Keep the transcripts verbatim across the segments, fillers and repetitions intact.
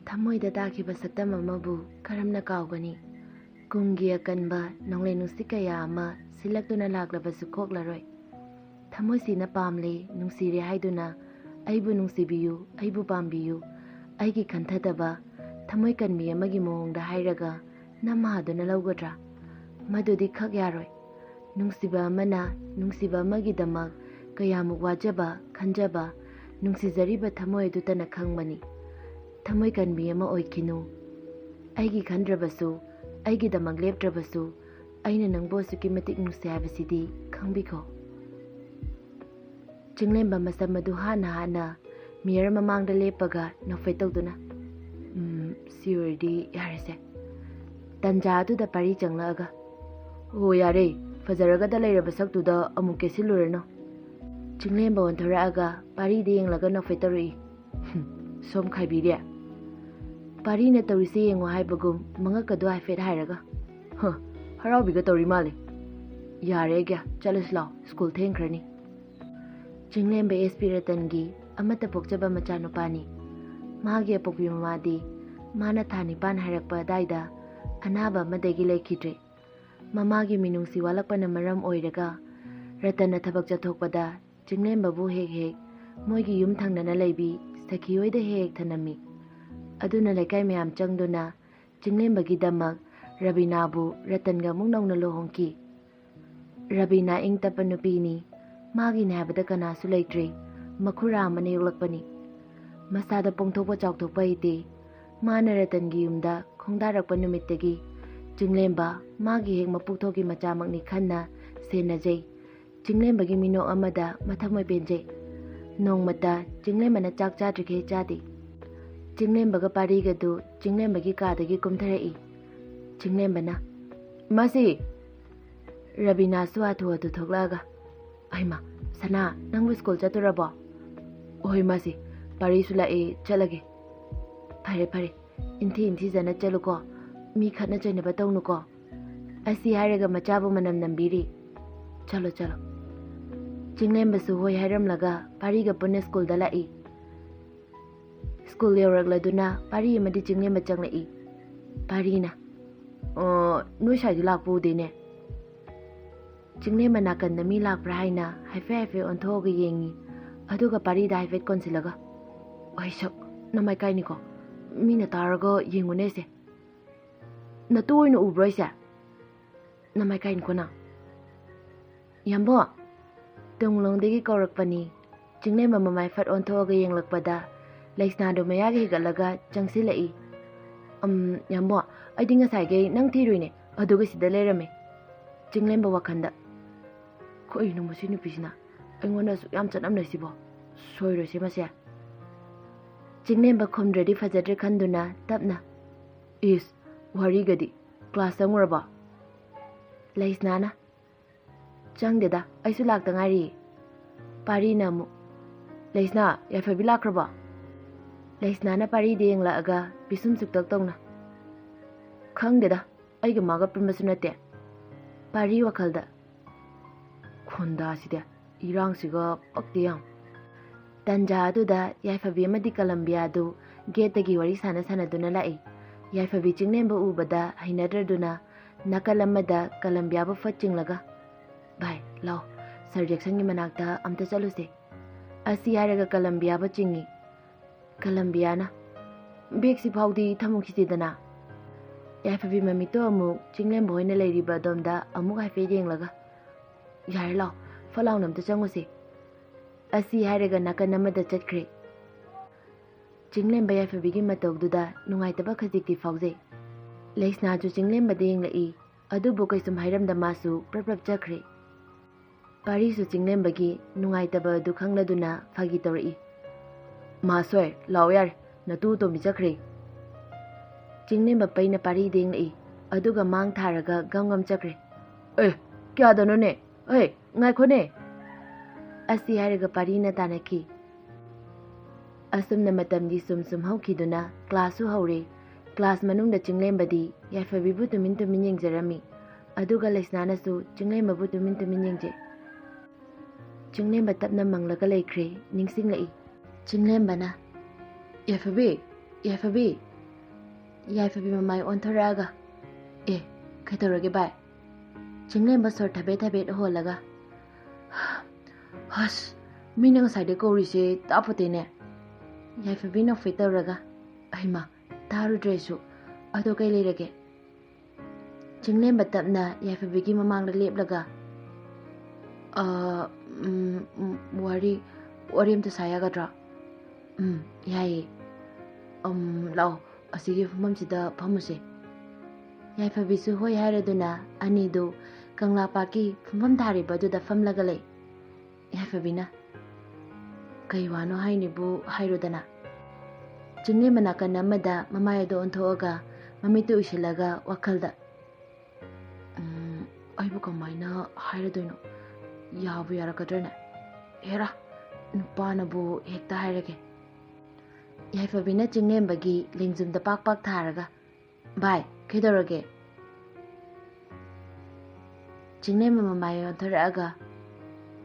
ꯊꯃꯣꯏꯗ ꯇꯥꯈꯤꯕ ꯁꯛꯇꯝ ꯑꯃꯕꯨ ꯀꯔꯝꯅ ꯀꯥꯎꯒꯅꯤ? ꯀꯨꯝꯒꯤ ꯑꯀꯟꯕ ꯅꯣꯡꯂꯩ ꯅꯨꯡꯁꯤꯠ ꯀꯌꯥ ꯑꯃ ꯁꯤꯜꯂꯛꯇꯨꯅ ꯂꯥꯛꯂꯕꯁꯨ ꯀꯣꯛꯂꯔꯣꯏ꯫ ꯊꯃꯣꯏꯁꯤꯅ ꯄꯥꯝꯂꯦ, ꯅꯨꯡꯁꯤꯔꯦ ꯍꯥꯏꯗꯨꯅ "ꯑꯩꯕꯨ ꯅꯨꯡꯁꯤꯕꯤꯌꯨ, ꯑꯩꯕꯨ ꯄꯥꯝꯕꯤꯌꯨ, ꯑꯩꯒꯤ ꯈꯟꯊꯗꯕ ꯊꯃꯣꯏ ꯀꯟꯕꯤ ꯑꯃꯒꯤ ꯃꯑꯣꯡꯗ" ꯍꯥꯏꯔꯒ ꯅꯝꯍꯥꯗꯨꯅ ꯂꯧꯒꯗ꯭ꯔꯥ? ꯃꯗꯨꯗꯤ ꯈꯛ ꯌꯥꯔꯣꯏ꯫ ꯅꯨꯡꯁꯤꯕ ꯑꯃꯅ ꯅꯨꯡꯁꯤꯕ ꯑꯃꯒꯤꯗꯃꯛ ꯀꯌꯥꯃꯨꯛ ꯋꯥꯖꯕ, ꯈꯟꯖꯕ, ꯅꯨꯡꯁꯤꯖꯔꯤꯕ ꯊꯃꯣꯏ ꯑꯗꯨꯇꯅ ꯈꯪꯕꯅꯤ꯫ ꯊꯃꯣꯏ ꯀꯟꯕꯤ ꯑꯃ ꯑꯣꯏꯈꯤꯅꯨ꯫ ꯑꯩꯒꯤ ꯈꯟꯗ꯭ꯔꯕꯁꯨ, ꯑꯩꯒꯤꯗꯃꯛ ꯂꯦꯞꯇ꯭ꯔꯕꯁꯨ, ꯑꯩꯅ ꯅꯪꯕꯨ ꯑꯁꯨꯛꯀꯤ ꯃꯇꯤꯛ ꯅꯨꯡꯁꯤ ꯍꯥꯏꯕꯁꯤꯗꯤ ꯈꯪꯕꯤꯈꯣ꯫ ꯆꯤꯡꯂꯦꯝꯕ ꯃꯁꯝ ꯑꯗꯨ ꯍꯥꯟꯅ ꯍꯥꯟꯅ ꯃꯤꯔꯔ ꯃꯃꯥꯡꯗ ꯂꯦꯞꯄꯒ ꯅꯣꯛꯐꯦꯠ ꯇꯧꯗꯨꯅ, "ꯎꯝ, ꯁꯤ ꯑꯣꯏꯔꯗꯤ ꯌꯥꯔꯦꯁꯦ꯫" ꯇꯟꯖꯥ ꯑꯗꯨꯗ ꯄꯥꯔꯤ ꯆꯪꯂꯛꯑꯒ, "ꯑꯣ, ꯌꯥꯔꯦ, ꯐꯖꯔꯒꯗ ꯂꯩꯔꯕ ꯁꯛꯇꯨꯗ ꯑꯃꯨꯛ ꯀꯦꯁꯤꯜꯂꯨꯔꯅꯨ꯫" ꯆꯤꯡꯂꯦꯝꯕ ꯑꯣꯟꯊꯣꯔꯛꯑꯒ ꯄꯥꯔꯤꯗ ꯌꯦꯡꯂꯒ ꯅꯣꯛꯐꯦꯠ ꯇꯧꯔꯛꯏ꯫ "ꯍꯨꯝ, ꯁꯣꯝ ꯈꯥꯏꯕꯤꯔꯦ꯫" ꯄꯥꯔꯤꯅ ꯇꯧꯔꯤꯁꯦ ꯌꯦꯡꯉꯣ ꯍꯥꯏꯕꯒꯨꯝ ꯃꯉꯛꯀꯗꯣ ꯍꯥꯏꯐꯦꯠ ꯍꯥꯏꯔꯒ, "ꯍ, ꯍꯔꯥꯎꯕꯤꯒ ꯇꯧꯔꯤ ꯃꯥꯜꯂꯦ꯫ ꯌꯥꯔꯦ ꯑꯩꯒꯤ, ꯆꯠꯂꯁꯤ ꯂꯥꯎ, ꯁ꯭ꯀꯨꯜ ꯊꯦꯡꯈ꯭ꯔꯅꯤ꯫" ꯆꯤꯡꯂꯦꯝꯕ ꯑꯦꯁ ꯄꯤ ꯔꯇꯟꯒꯤ ꯑꯃꯠꯇ ꯄꯣꯛꯆꯕ ꯃꯆꯥꯅꯨꯄꯥꯅꯤ꯫ ꯃꯥꯒꯤ ꯑꯄꯣꯛꯄꯤ ꯃꯃꯥꯗꯤ ꯃꯥꯅ ꯊꯥ ꯅꯤꯄꯥꯟ ꯍꯥꯏꯔꯛꯄ ꯑꯗꯥꯏꯗ ꯑꯅꯥꯕ ꯑꯃꯗꯒꯤ ꯂꯩꯈꯤꯗ꯭ꯔꯦ꯫ ꯃꯃꯥꯒꯤ ꯃꯤꯅꯨꯡꯁꯤ ꯋꯥꯠꯂꯛꯄꯅ ꯃꯔꯝ ꯑꯣꯏꯔꯒ ꯔꯇꯟꯅ ꯊꯕꯛ ꯆꯠꯊꯣꯛꯄꯗ ꯆꯤꯡꯂꯦꯝꯕꯕꯨ ꯍꯦꯛ ꯍꯦꯛ ꯃꯣꯏꯒꯤ ꯌꯨꯝ ꯊꯪꯅꯅ ꯂꯩꯕꯤ ꯁꯈꯤ ꯍꯣꯏꯗ ꯍꯦꯛ ꯍꯦꯛ ꯊꯅꯝꯃꯤ꯫ ꯑꯗꯨꯅ ꯂꯩꯀꯥꯏ ꯃꯌꯥꯝ ꯆꯪꯗꯨꯅ ꯆꯤꯡꯂꯦꯝꯕꯒꯤꯗꯃꯛ ꯔꯕꯤꯅꯥꯕꯨ ꯔꯇꯟꯒ ꯑꯃꯨꯛ ꯅꯧꯅ ꯂꯨꯍꯣꯡꯈꯤ꯫ ꯔꯕꯤꯅꯥ ꯏꯪ ꯇꯞꯄ ꯅꯨꯄꯤꯅꯤ꯫ ꯃꯥꯒꯤꯅꯦ ꯍꯥꯏꯕꯗ ꯀꯅꯥꯁꯨ ꯂꯩꯇ꯭ꯔꯦ꯫ ꯃꯈꯨꯔꯥ ꯑꯃꯅ ꯌꯣꯛꯂꯛꯄꯅꯤ꯫ ꯃꯁꯥꯗ ꯄꯣꯡꯊꯣꯛꯄ ꯆꯥꯎꯊꯣꯛꯄ ꯍꯩꯇꯦ꯫ ꯃꯥꯅ ꯔꯇꯟꯒꯤ ꯌꯨꯝꯗ ꯈꯣꯡꯗꯥꯔꯛꯄ ꯅꯨꯃꯤꯠꯇꯒꯤ ꯆꯤꯡꯂꯦꯝꯕ ꯃꯥꯒꯤ ꯍꯦꯛ ꯃꯄꯨꯛꯊꯣꯛꯀꯤ ꯃꯆꯥꯃꯛꯅꯤ ꯈꯟꯅ ꯁꯦꯟꯅꯖꯩ꯫ ꯆꯤꯡꯂꯦꯝꯕꯒꯤ ꯃꯤꯅꯣꯛ ꯑꯃꯗ ꯃꯊꯃꯣꯏ ꯄꯦꯟꯖꯩ꯫ ꯅꯣꯡꯃꯇ ꯆꯤꯡꯂꯦꯝꯕꯅ ꯆꯥꯛ ꯆꯥꯗ꯭ꯔꯤꯈꯩ ꯆꯥꯗꯦ꯫ ꯆꯤꯡꯂꯦꯝꯕꯒ ꯄꯥꯔꯤꯒꯗꯨ ꯆꯤꯡꯂꯦꯝꯕꯒꯤ ꯀꯥꯗꯒꯤ ꯀꯨꯝꯊꯔꯛꯏ꯫ ꯆꯤꯡꯂꯦꯝꯕꯅ, "ꯃꯁꯤ!" ꯔꯕꯤꯅꯥꯁꯨ ꯍꯥꯊꯨ ꯍꯥꯊꯨ ꯊꯣꯛꯂꯛꯑꯒ, "ꯑꯩꯃ, ꯁꯅꯥ, ꯅꯪꯕꯨ ꯁ꯭ꯀꯨꯜ ꯆꯠꯇꯣꯔꯕꯣ?" "ꯍꯣꯏ ꯃꯥꯁꯤ, ꯄꯥꯔꯤꯁꯨ ꯂꯥꯛꯑꯦ, ꯆꯠꯂꯒꯦ꯫" "ꯐꯔꯦ ꯐꯔꯦ, ꯏꯟꯊꯤ ꯏꯟꯊꯤꯖꯅ ꯆꯠꯂꯨꯀꯣ, ꯃꯤ ꯈꯠꯅ ꯆꯩꯅꯕ ꯇꯧꯅꯨꯀꯣ꯫" ꯑꯁꯤ ꯍꯥꯏꯔꯒ ꯃꯆꯥꯕꯨ ꯃꯅꯝ ꯅꯝꯕꯤꯔꯤ꯫ "ꯆꯠꯂꯣ ꯆꯠꯂꯣ꯫" ꯆꯤꯡꯂꯦꯝꯕꯁꯨ ꯍꯣꯏ ꯍꯥꯏꯔꯝꯂꯒ ꯄꯥꯔꯤꯒ ꯄꯨꯟꯅ ꯁ꯭ꯀꯨꯜꯗ ꯂꯥꯛꯏ꯫ ꯁ꯭ꯀꯨꯜ ꯌꯧꯔꯛꯂꯗꯨꯅ ꯄꯥꯔꯤ ꯑꯃꯗꯤ ꯆꯤꯡꯂꯦꯝꯕ ꯆꯪꯂꯛꯏ꯫ ꯄꯥꯔꯤꯅ, "ꯑꯣ, ꯅꯣꯏ ꯁ꯭ꯋꯥꯏꯗ ꯂꯥꯛꯄ ꯎꯗꯦꯅꯦ?" ꯆꯤꯡꯂꯦꯝꯕ ꯅꯥꯀꯟꯗ ꯃꯤ ꯂꯥꯛꯄ꯭ꯔꯥ ꯍꯥꯏꯅ ꯍꯥꯏꯐꯦꯠ ꯍꯥꯏꯐꯦꯠ ꯑꯣꯟꯊꯣꯛꯑꯒ ꯌꯦꯡꯉꯤ꯫ ꯑꯗꯨꯒ ꯄꯥꯔꯤꯗ ꯍꯥꯏꯐꯦꯠ ꯀꯣꯟꯁꯤꯜꯂꯒ, "ꯑꯩ ꯁꯛ, ꯅꯃꯥꯏꯀꯥꯏꯅꯤꯀꯣ, ꯃꯤꯅ ꯇꯥꯔꯒ ꯌꯦꯡꯉꯨꯅꯦꯁꯦ꯫ ꯅꯇꯨ ꯑꯣꯏꯅ ꯎꯕ꯭ꯔꯣ ꯑꯩꯁꯦ? ꯅꯃꯥꯏꯀꯥꯏꯅꯤꯀꯣ ꯅꯪ?" "ꯌꯥꯝꯕꯣ!" ꯇꯨꯡꯂꯣꯝꯗꯒꯤ ꯀꯧꯔꯛꯄꯅꯤ꯫ ꯆꯤꯡꯂꯦꯝꯕ ꯃꯃꯥꯏ ꯐꯠ ꯑꯣꯟꯊꯣꯛꯑꯒ ꯌꯦꯡꯂꯛꯄꯗ ꯂꯩꯁꯅꯥꯗꯨ ꯃꯌꯥꯒ ꯍꯤꯒꯠꯂꯒ ꯆꯪꯁꯤꯜꯂꯛꯏ꯫ "ꯑꯝ, ꯌꯥꯝꯕꯣ, ꯑꯩꯗꯤ ꯉꯁꯥꯏꯈꯩ ꯅꯪ ꯊꯤꯔꯨꯏꯅꯦ, ꯑꯗꯨꯒ ꯁꯤꯗ ꯂꯩꯔꯝꯃꯦ꯫" ꯆꯤꯡꯂꯦꯝꯕ ꯋꯥꯈꯜꯗ, "ꯀꯩꯅꯣ ꯃꯁꯤ ꯅꯨꯄꯤꯁꯤꯅ ꯑꯩꯉꯣꯟꯗ ꯑꯁꯨꯛ ꯌꯥꯝ ꯆꯠꯅꯝꯅꯩꯁꯤꯕꯣ? ꯁꯣꯏꯔꯣꯏꯁꯦ ꯃꯁꯦ꯫" ꯆꯤꯡꯂꯦꯝꯕ ꯈꯨꯝꯗ꯭ꯔꯗꯤ ꯐꯖꯗ꯭ꯔꯦ ꯈꯟꯗꯨꯅ ꯇꯞꯅ, "ꯏꯁ, ꯋꯥꯔꯤꯒꯗꯤ, ꯀ꯭ꯂꯥꯁ ꯆꯪꯉꯨꯔꯕꯣ?" ꯂꯩꯁꯅꯥꯅ, "ꯆꯪꯗꯦꯗ, ꯑꯩꯁꯨ ꯂꯥꯛꯇ ꯉꯥꯏꯔꯤꯌꯦ꯫" ꯄꯥꯔꯤꯅ ꯑꯃꯨꯛ, "ꯂꯩꯁꯅꯥ, ꯌꯥꯏꯐꯕꯤ ꯂꯥꯛꯈ꯭ꯔꯕꯣ?" ꯂꯩꯁꯅꯥꯅ ꯄꯥꯔꯤꯗ ꯌꯦꯡꯂꯛꯑꯒ ꯄꯤꯁꯨꯝ ꯁꯨꯛꯇꯛ ꯇꯧꯅ, "ꯈꯪꯗꯦꯗ, ꯑꯩꯒ ꯃꯥꯒ ꯄꯨꯟꯕꯁꯨ ꯅꯠꯇꯦ꯫" ꯄꯥꯔꯤ ꯋꯥꯈꯜꯗ, "ꯈꯣꯟꯗꯥꯁꯤꯗꯤ, ꯏꯔꯥꯡꯁꯤꯒ ꯄꯛꯇꯦ ꯌꯥꯝ꯫" ꯇꯟꯖꯥ ꯑꯗꯨꯗ ꯌꯥꯏꯐꯕꯤ ꯑꯃꯗꯤ ꯀꯂꯝꯕꯤꯌꯥꯗꯨ ꯒꯦꯠꯇꯒꯤ ꯋꯥꯔꯤ ꯁꯥꯟꯅ ꯁꯥꯟꯅꯗꯨꯅ ꯂꯥꯛꯏ꯫ ꯌꯥꯏꯐꯕꯤ ꯆꯤꯡꯂꯦꯝꯕ ꯎꯕꯗ ꯍꯩꯅꯗ꯭ꯔꯗꯨꯅ ꯅꯥꯀꯜ ꯑꯃꯗ ꯀꯂꯝꯕꯤꯌꯥꯕꯨ ꯐꯠ ꯆꯤꯡꯂꯒ, "ꯚꯥꯏ, ꯂꯥꯎ, ꯁꯔ ꯖꯦꯛꯁꯟꯒꯤ ꯃꯅꯥꯛꯇ ꯑꯝꯇ ꯆꯠꯂꯨꯁꯦ꯫" ꯑꯁꯤ ꯍꯥꯏꯔꯒ ꯀꯂꯝꯕꯤꯌꯥꯕꯨ ꯆꯤꯡꯏ꯫ ꯀꯂꯝꯕꯤꯌꯥꯅ, "ꯕꯦꯒꯁꯤ ꯐꯥꯎꯗꯤ ꯊꯝꯃꯨꯈꯤꯁꯤꯗꯅ꯫" ꯌꯥꯏꯐꯕꯤ ꯃꯃꯤꯠꯇꯣ ꯑꯃꯨꯛ ꯆꯤꯡꯂꯦꯝꯕ ꯍꯣꯏꯅ ꯂꯩꯔꯤꯕ ꯑꯗꯣꯝꯗ ꯑꯃꯨꯛ ꯍꯥꯏꯐꯦꯠ ꯌꯦꯡꯂꯒ, "ꯌꯥꯔꯦ, ꯂꯥꯎ, ꯐꯠ ꯂꯥꯎꯅ ꯑꯝꯇ ꯆꯪꯉꯨꯁꯦ꯫" ꯑꯁꯤ ꯍꯥꯏꯔꯒ ꯅꯥꯀꯟ ꯑꯃꯗ ꯆꯠꯈ꯭ꯔꯦ꯫ ꯆꯤꯡꯂꯦꯝꯕ ꯌꯥꯏꯐꯕꯤꯒꯤ ꯃꯇꯧꯗꯨꯗ ꯅꯨꯡꯉꯥꯏꯇꯕ ꯈꯖꯤꯛꯇꯤ ꯐꯥꯎꯖꯩ꯫ ꯂꯩꯁꯅꯥꯁꯨ ꯆꯤꯡꯂꯦꯝꯕꯗ ꯌꯦꯡꯂꯛꯏ, ꯑꯗꯨꯕꯨ ꯀꯩꯁꯨꯝ ꯍꯥꯏꯔꯝꯗ ꯃꯥꯁꯨ ꯄ꯭ꯔꯞ ꯄ꯭ꯔꯞ ꯆꯠꯈ꯭ꯔꯦ꯫ ꯄꯥꯔꯤꯁꯨ ꯆꯤꯡꯂꯦꯝꯕꯒꯤ ꯅꯨꯡꯉꯥꯏꯇꯕ ꯑꯗꯨ ꯈꯪꯂꯗꯨꯅ ꯐꯥꯒꯤ ꯇꯧꯔꯛꯏ, "ꯃꯥ ꯁꯣꯏ, ꯂꯥꯛꯑꯣ ꯌꯥꯔꯦ, ꯅꯇꯨ ꯑꯇꯣꯝꯕꯤ ꯆꯠꯈ꯭ꯔꯦ꯫" ꯆꯤꯡꯂꯦꯝꯕ ꯄꯩꯅ ꯄꯥꯔꯤꯗ ꯌꯦꯡꯂꯛꯏ, ꯑꯗꯨꯒ ꯃꯥꯡ ꯊꯥꯔꯒ ꯒꯝ ꯒꯝ ꯆꯠꯈ꯭ꯔꯦ꯫ "ꯑꯦ, ꯀꯌꯥꯗꯅꯣꯅꯦ? ꯑꯦ, ꯉꯥꯏꯈꯣꯅꯦ!" ꯑꯁꯤ ꯍꯥꯏꯔꯒ ꯄꯥꯔꯤꯅ ꯇꯥꯟꯅꯈꯤ꯫ ꯑꯁꯨꯝꯅ ꯃꯇꯝꯗꯤ ꯁꯨꯝ ꯁꯨꯝ ꯍꯧꯈꯤꯗꯨꯅ ꯀ꯭ꯂꯥꯁꯁꯨ ꯍꯧꯔꯦ꯫ ꯀ꯭ꯂꯥꯁ ꯃꯅꯨꯡꯗ ꯆꯤꯡꯂꯦꯝꯕꯗꯤ ꯌꯥꯏꯐꯕꯤꯕꯨ ꯇꯨꯃꯤꯟ ꯇꯨꯃꯤꯟ ꯌꯦꯡꯖꯔꯝꯃꯤ꯫ ꯑꯗꯨꯒ ꯂꯩꯁꯅꯥꯅꯁꯨ ꯆꯤꯡꯂꯦꯝꯕꯕꯨ ꯇꯨꯃꯤꯟ ꯇꯨꯃꯤꯟ ꯌꯦꯡꯖꯩ꯫ ꯆꯤꯡꯂꯦꯝꯕ ꯇꯞꯅ ꯃꯪꯂꯒ ꯂꯩꯈ꯭ꯔꯦ, ꯅꯤꯡꯁꯤꯡꯂꯛꯏ꯫ ꯆꯤꯡꯂꯦꯝꯕꯅ, "ꯌꯥꯏꯐꯕꯤ, ꯌꯥꯏꯐꯕꯤ!" ꯌꯥꯏꯐꯕꯤ ꯃꯃꯥꯏ ꯑꯣꯟꯊꯣꯔꯛꯑꯒ, "ꯑꯦ, ꯀꯩꯗꯧꯔꯒꯦ ꯚꯥꯏ?" ꯆꯤꯡꯂꯦꯝꯕ ꯁꯣꯔ ꯊꯕꯦꯠ ꯊꯕꯦꯠ ꯍꯣꯜꯂꯒ, "ꯍꯁ, ꯃꯤꯅ ꯉꯁꯥꯏꯗꯩ ꯀꯧꯔꯤꯁꯦ ꯇꯥꯄꯣꯠꯇꯦꯅꯦ?" ꯌꯥꯏꯐꯕꯤ ꯅꯣꯛꯐꯦꯠ ꯇꯧꯔꯒ, "ꯑꯩꯃ, ꯇꯥꯔꯨꯗ꯭ꯔꯦꯁꯨ꯫ ꯑꯗꯣ ꯀꯩ ꯂꯩꯔꯒꯦ?" ꯆꯤꯡꯂꯦꯝꯕ ꯇꯞꯅ ꯌꯥꯏꯐꯕꯤꯒꯤ ꯃꯃꯥꯡꯗ ꯂꯦꯞꯂꯒ, "ꯑ, ꯎꯝ, ꯎꯝ, ꯋꯥꯔꯤ, ꯋꯥꯔꯤ ꯑꯝꯇ ꯁꯥ ꯌꯥꯒꯗ꯭ꯔꯣ?" "ꯎꯝ, ꯌꯥꯏꯌꯦ꯫ ꯎꯝ, ꯂꯥꯛꯑꯣ, ꯑꯁꯤꯒꯤ ꯐꯝꯐꯝꯁꯤꯗ ꯐꯝꯃꯨꯁꯦ꯫" ꯌꯥꯏꯐꯕꯤꯁꯨ ꯍꯣꯏ ꯍꯥꯏꯔꯗꯨꯅ ꯑꯅꯤꯗꯨ ꯀꯪꯂꯥ ꯄꯥꯠꯀꯤ ꯐꯝꯐꯝ ꯊꯥꯔꯤꯕ ꯑꯗꯨꯗ ꯐꯝꯂꯒ ꯂꯩ꯫ ꯌꯥꯏꯐꯕꯤꯅ, "ꯀꯩ ꯋꯥꯅꯣ ꯍꯥꯏꯅꯤꯕꯨ ꯍꯥꯏꯔꯣꯗꯅ?" ꯆꯤꯡꯂꯦꯝꯕ ꯅꯥꯀꯟ ꯑꯃꯗ ꯃꯃꯥꯏ ꯑꯗꯨ ꯑꯣꯟꯊꯣꯛꯑꯒ ꯃꯃꯤꯠꯇꯨ ꯎꯏꯁꯤꯜꯂꯒ ꯋꯥꯈꯜꯗ, "ꯎꯝ, ꯑꯩꯕꯨ ꯀꯃꯥꯏꯅ ꯍꯥꯏꯔꯗꯣꯏꯅꯣ? ꯌꯥꯕꯨ ꯌꯥꯔꯛꯀꯗ꯭ꯔꯅꯦ? ꯍꯦꯔꯥ, ꯅꯨꯄꯥꯅꯕꯨ ꯍꯦꯛꯇ ꯍꯥꯏꯔꯒꯦ꯫" ꯌꯥꯏꯐꯕꯤꯅ ꯆꯤꯡꯂꯦꯝꯕꯒꯤ ꯂꯦꯡꯖꯨꯝꯗ ꯄꯥꯛ ꯄꯥꯛ ꯊꯥꯔꯒ, "ꯚꯥꯏ, ꯀꯩꯗꯧꯔꯒꯦ?" ꯆꯤꯡꯂꯦꯝꯕ ꯃꯃꯥꯏ ꯑꯣꯟꯊꯣꯔꯛꯑꯒ,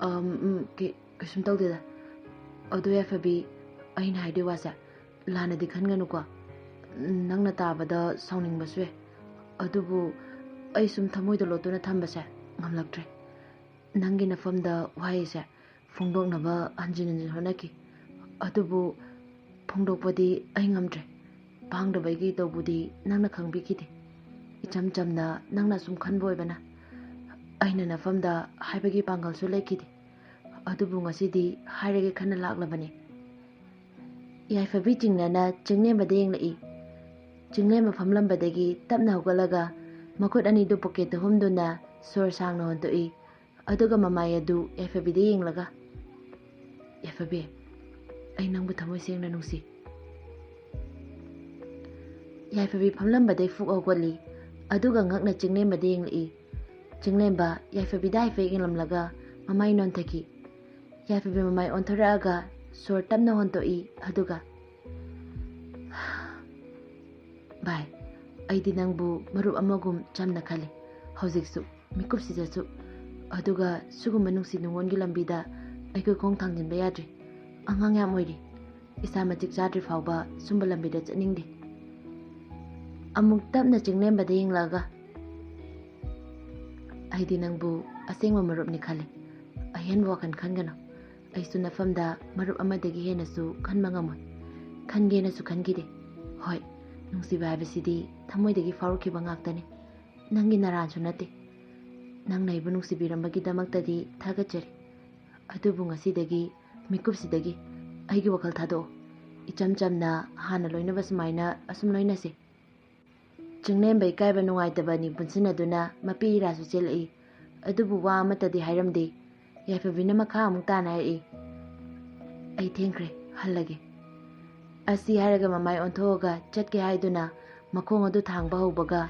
"ꯑꯝ, ꯎꯝ, ꯀꯩ-, ꯀꯩꯁꯨꯝ ꯇꯧꯗꯦꯗ꯫ ꯑꯗꯨ ꯌꯥꯏꯐꯕꯤ, ꯑꯩꯅ ꯍꯥꯏꯗꯣꯏ ꯋꯥꯁꯦ ꯂꯥꯟꯅꯗꯤ ꯈꯟꯒꯅꯨꯀꯣ꯫ ꯅꯪꯅ ꯇꯥꯕꯗ ꯁꯥꯎꯅꯤꯡꯕꯁꯨ ꯌꯥꯏ꯫ ꯑꯗꯨꯕꯨ ꯑꯩ ꯁꯨꯝ ꯊꯃꯣꯏꯗ ꯂꯣꯠꯇꯨꯅ ꯊꯝꯕꯁꯦ ꯉꯝꯂꯛꯇ꯭ꯔꯦ꯫ ꯅꯪꯒꯤ ꯅꯐꯝꯗ ꯋꯥꯍꯩꯁꯦ ꯐꯣꯡꯗꯣꯛꯅꯕ ꯍꯟꯖꯤꯟ ꯍꯟꯖꯤꯟ ꯍꯣꯠꯅꯈꯤ꯫ ꯑꯗꯨꯕꯨ ꯐꯣꯡꯗꯣꯛꯄꯗꯤ ꯑꯩ ꯉꯝꯗ꯭ꯔꯦ꯫ ꯄꯥꯡꯗꯕꯒꯤ ꯇꯧꯕꯨꯗꯤ ꯅꯪꯅ ꯈꯪꯕꯤꯈꯤꯗꯦ꯫ ꯏꯆꯝ ꯆꯝꯅ ꯅꯪꯅ ꯁꯨꯝ ꯈꯟꯕ ꯑꯣꯏꯕꯅ ꯑꯩꯅ ꯅꯐꯝꯗ ꯍꯥꯏꯕꯒꯤ ꯄꯥꯡꯒꯜꯁꯨ ꯂꯩꯈꯤꯗꯦ꯫ ꯑꯗꯨꯕꯨ ꯉꯁꯤꯗꯤ ꯍꯥꯏꯔꯒꯦ ꯈꯟꯅ ꯂꯥꯛꯂꯕꯅꯤ꯫" ꯌꯥꯏꯐꯕꯤ ꯆꯤꯡꯅꯅ ꯆꯤꯡꯂꯦꯝꯕꯗ ꯌꯦꯡꯂꯛꯏ꯫ ꯆꯤꯡꯂꯦꯝꯕ ꯐꯝꯂꯝꯕꯗꯒꯤ ꯇꯞꯅ ꯍꯧꯒꯠꯂꯒ ꯃꯈꯨꯠ ꯑꯅꯤꯗꯨ ꯄꯣꯀꯦꯠꯇ ꯍꯨꯝꯗꯨꯅ ꯁꯣꯔ ꯁꯥꯡꯅ ꯍꯣꯟꯗꯣꯛꯏ꯫ ꯑꯗꯨꯒ ꯃꯃꯥꯏ ꯑꯗꯨ ꯌꯥꯏꯐꯕꯤꯗ ꯌꯦꯡꯂꯒ, "ꯌꯥꯏꯐꯕꯤ, ꯑꯩ ꯅꯪꯕꯨ ꯊꯃꯣꯏ ꯁꯦꯡꯅ ꯅꯨꯡꯁꯤ꯫" ꯌꯥꯏꯐꯕꯤ ꯐꯝꯂꯝꯕꯗꯩ ꯐꯨꯛ ꯍꯧꯒꯠꯂꯤ꯫ ꯑꯗꯨꯒ ꯉꯛꯅ ꯆꯤꯡꯂꯦꯝꯕꯗ ꯌꯦꯡꯂꯛꯏ꯫ ꯆꯤꯡꯂꯦꯝꯕ ꯌꯥꯏꯐꯕꯤꯗ ꯍꯥꯏꯐꯦꯠ ꯌꯦꯡꯂꯝꯂꯒ ꯃꯃꯥꯏ ꯅꯣꯟꯊꯈꯤ꯫ ꯌꯥꯏꯐꯕꯤ ꯃꯃꯥꯏ ꯑꯣꯟꯊꯣꯔꯛꯑꯒ ꯁꯣꯔ ꯇꯞꯅ ꯍꯣꯟꯇꯣꯛꯏ꯫ ꯑꯗꯨꯒ, "ꯚꯥꯏ, ꯑꯩꯗꯤ ꯅꯪꯕꯨ ꯃꯔꯨꯞ ꯑꯃꯒꯨꯝ ꯆꯝꯅ ꯈꯜꯂꯤ꯫ ꯍꯧꯖꯤꯛꯁꯨ, ꯃꯤꯀꯨꯞꯁꯤꯗꯁꯨ꯫ ꯑꯗꯨꯒ ꯁꯤꯒꯨꯝꯕ ꯅꯨꯡꯁꯤ ꯅꯨꯡꯉꯣꯟꯒꯤ ꯂꯝꯕꯤꯗ ꯑꯩꯈꯣꯏ ꯈꯣꯡ ꯊꯥꯡꯖꯤꯟꯕ ꯌꯥꯗ꯭ꯔꯤ꯫ ꯑꯉꯥꯡ ꯌꯥꯝ ꯑꯣꯏꯔꯤ꯫ ꯏꯁꯥ ꯃꯇꯤꯛ ꯆꯥꯗ꯭ꯔꯤ ꯐꯥꯎꯕ ꯁꯨꯝꯕ ꯂꯝꯕꯤꯗ ꯆꯠꯅꯤꯡꯗꯦ꯫ ꯑꯃꯨꯛ ꯇꯞꯅ ꯆꯤꯡꯂꯦꯝꯕꯗ ꯌꯦꯡꯂꯛꯑꯒ, "ꯑꯩꯗꯤ ꯅꯪꯕꯨ ꯑꯁꯦꯡꯕ ꯃꯔꯨꯞꯅꯤ ꯈꯜꯂꯤ꯫ ꯑꯍꯦꯟꯕ ꯋꯥꯈꯜ ꯈꯟꯒꯅꯨ꯫ ꯑꯩꯁꯨ ꯅꯐꯝꯗ ꯃꯔꯨꯞ ꯑꯃꯗꯒꯤ ꯍꯦꯟꯅꯁꯨ ꯈꯟꯕ ꯉꯝꯃꯣꯏ꯫ ꯈꯟꯒꯦꯅꯁꯨ ꯈꯟꯈꯤꯗꯦ꯫ ꯍꯣꯏ, ꯅꯨꯡꯁꯤꯕ ꯍꯥꯏꯕꯁꯤꯗꯤ ꯊꯃꯣꯏꯗꯒꯤ ꯐꯥꯎꯔꯛꯈꯤꯕ ꯉꯥꯛꯇꯅꯤ꯫ ꯅꯪꯒꯤ ꯅꯔꯥꯟꯁꯨ ꯅꯠꯇꯦ꯫ ꯅꯪꯅ ꯑꯩꯕꯨ ꯅꯨꯡꯁꯤꯕꯤꯔꯝꯕꯒꯤꯗꯃꯛꯇꯗꯤ ꯊꯥꯒꯠꯆꯔꯤ꯫ ꯑꯗꯨꯕꯨ ꯉꯁꯤꯗꯒꯤ, ꯃꯤꯀꯨꯞꯁꯤꯗꯒꯤ ꯑꯩꯒꯤ ꯋꯥꯈꯜ ꯊꯥꯗꯣꯛꯑꯣ꯫ ꯏꯆꯝ ꯆꯝꯅ ꯍꯥꯟꯅ ꯂꯣꯏꯅꯕ ꯁꯨꯃꯥꯏꯅ ꯑꯁꯨꯝ ꯂꯣꯏꯅꯁꯦ꯫" ꯆꯤꯡꯂꯦꯝꯕ ꯏꯀꯥꯏꯕ ꯅꯨꯡꯉꯥꯏꯇꯕ ꯑꯅꯤ ꯄꯨꯟꯁꯤꯟꯅꯗꯨꯅ ꯃꯄꯤ ꯏꯔꯥꯁꯨ ꯆꯦꯜꯂꯛꯏ꯫ ꯑꯗꯨꯕꯨ ꯋꯥ ꯑꯃꯠꯇꯗꯤ ꯍꯥꯏꯔꯝꯗꯦ꯫ ꯌꯥꯏꯐꯕꯤꯅ ꯃꯈꯥ ꯑꯃꯨꯛ ꯇꯥꯅ ꯍꯥꯏꯔꯛꯏ, "ꯑꯩ ꯊꯦꯡꯈ꯭ꯔꯦ, ꯍꯜꯂꯒꯦ꯫" ꯑꯁꯤ ꯍꯥꯏꯔꯒ ꯃꯃꯥꯏ ꯑꯣꯟꯊꯣꯛꯑꯒ ꯆꯠꯀꯦ ꯍꯥꯏꯗꯨꯅ ꯃꯈꯣꯡ ꯑꯗꯨ ꯊꯥꯡꯕ ꯍꯧꯕꯒ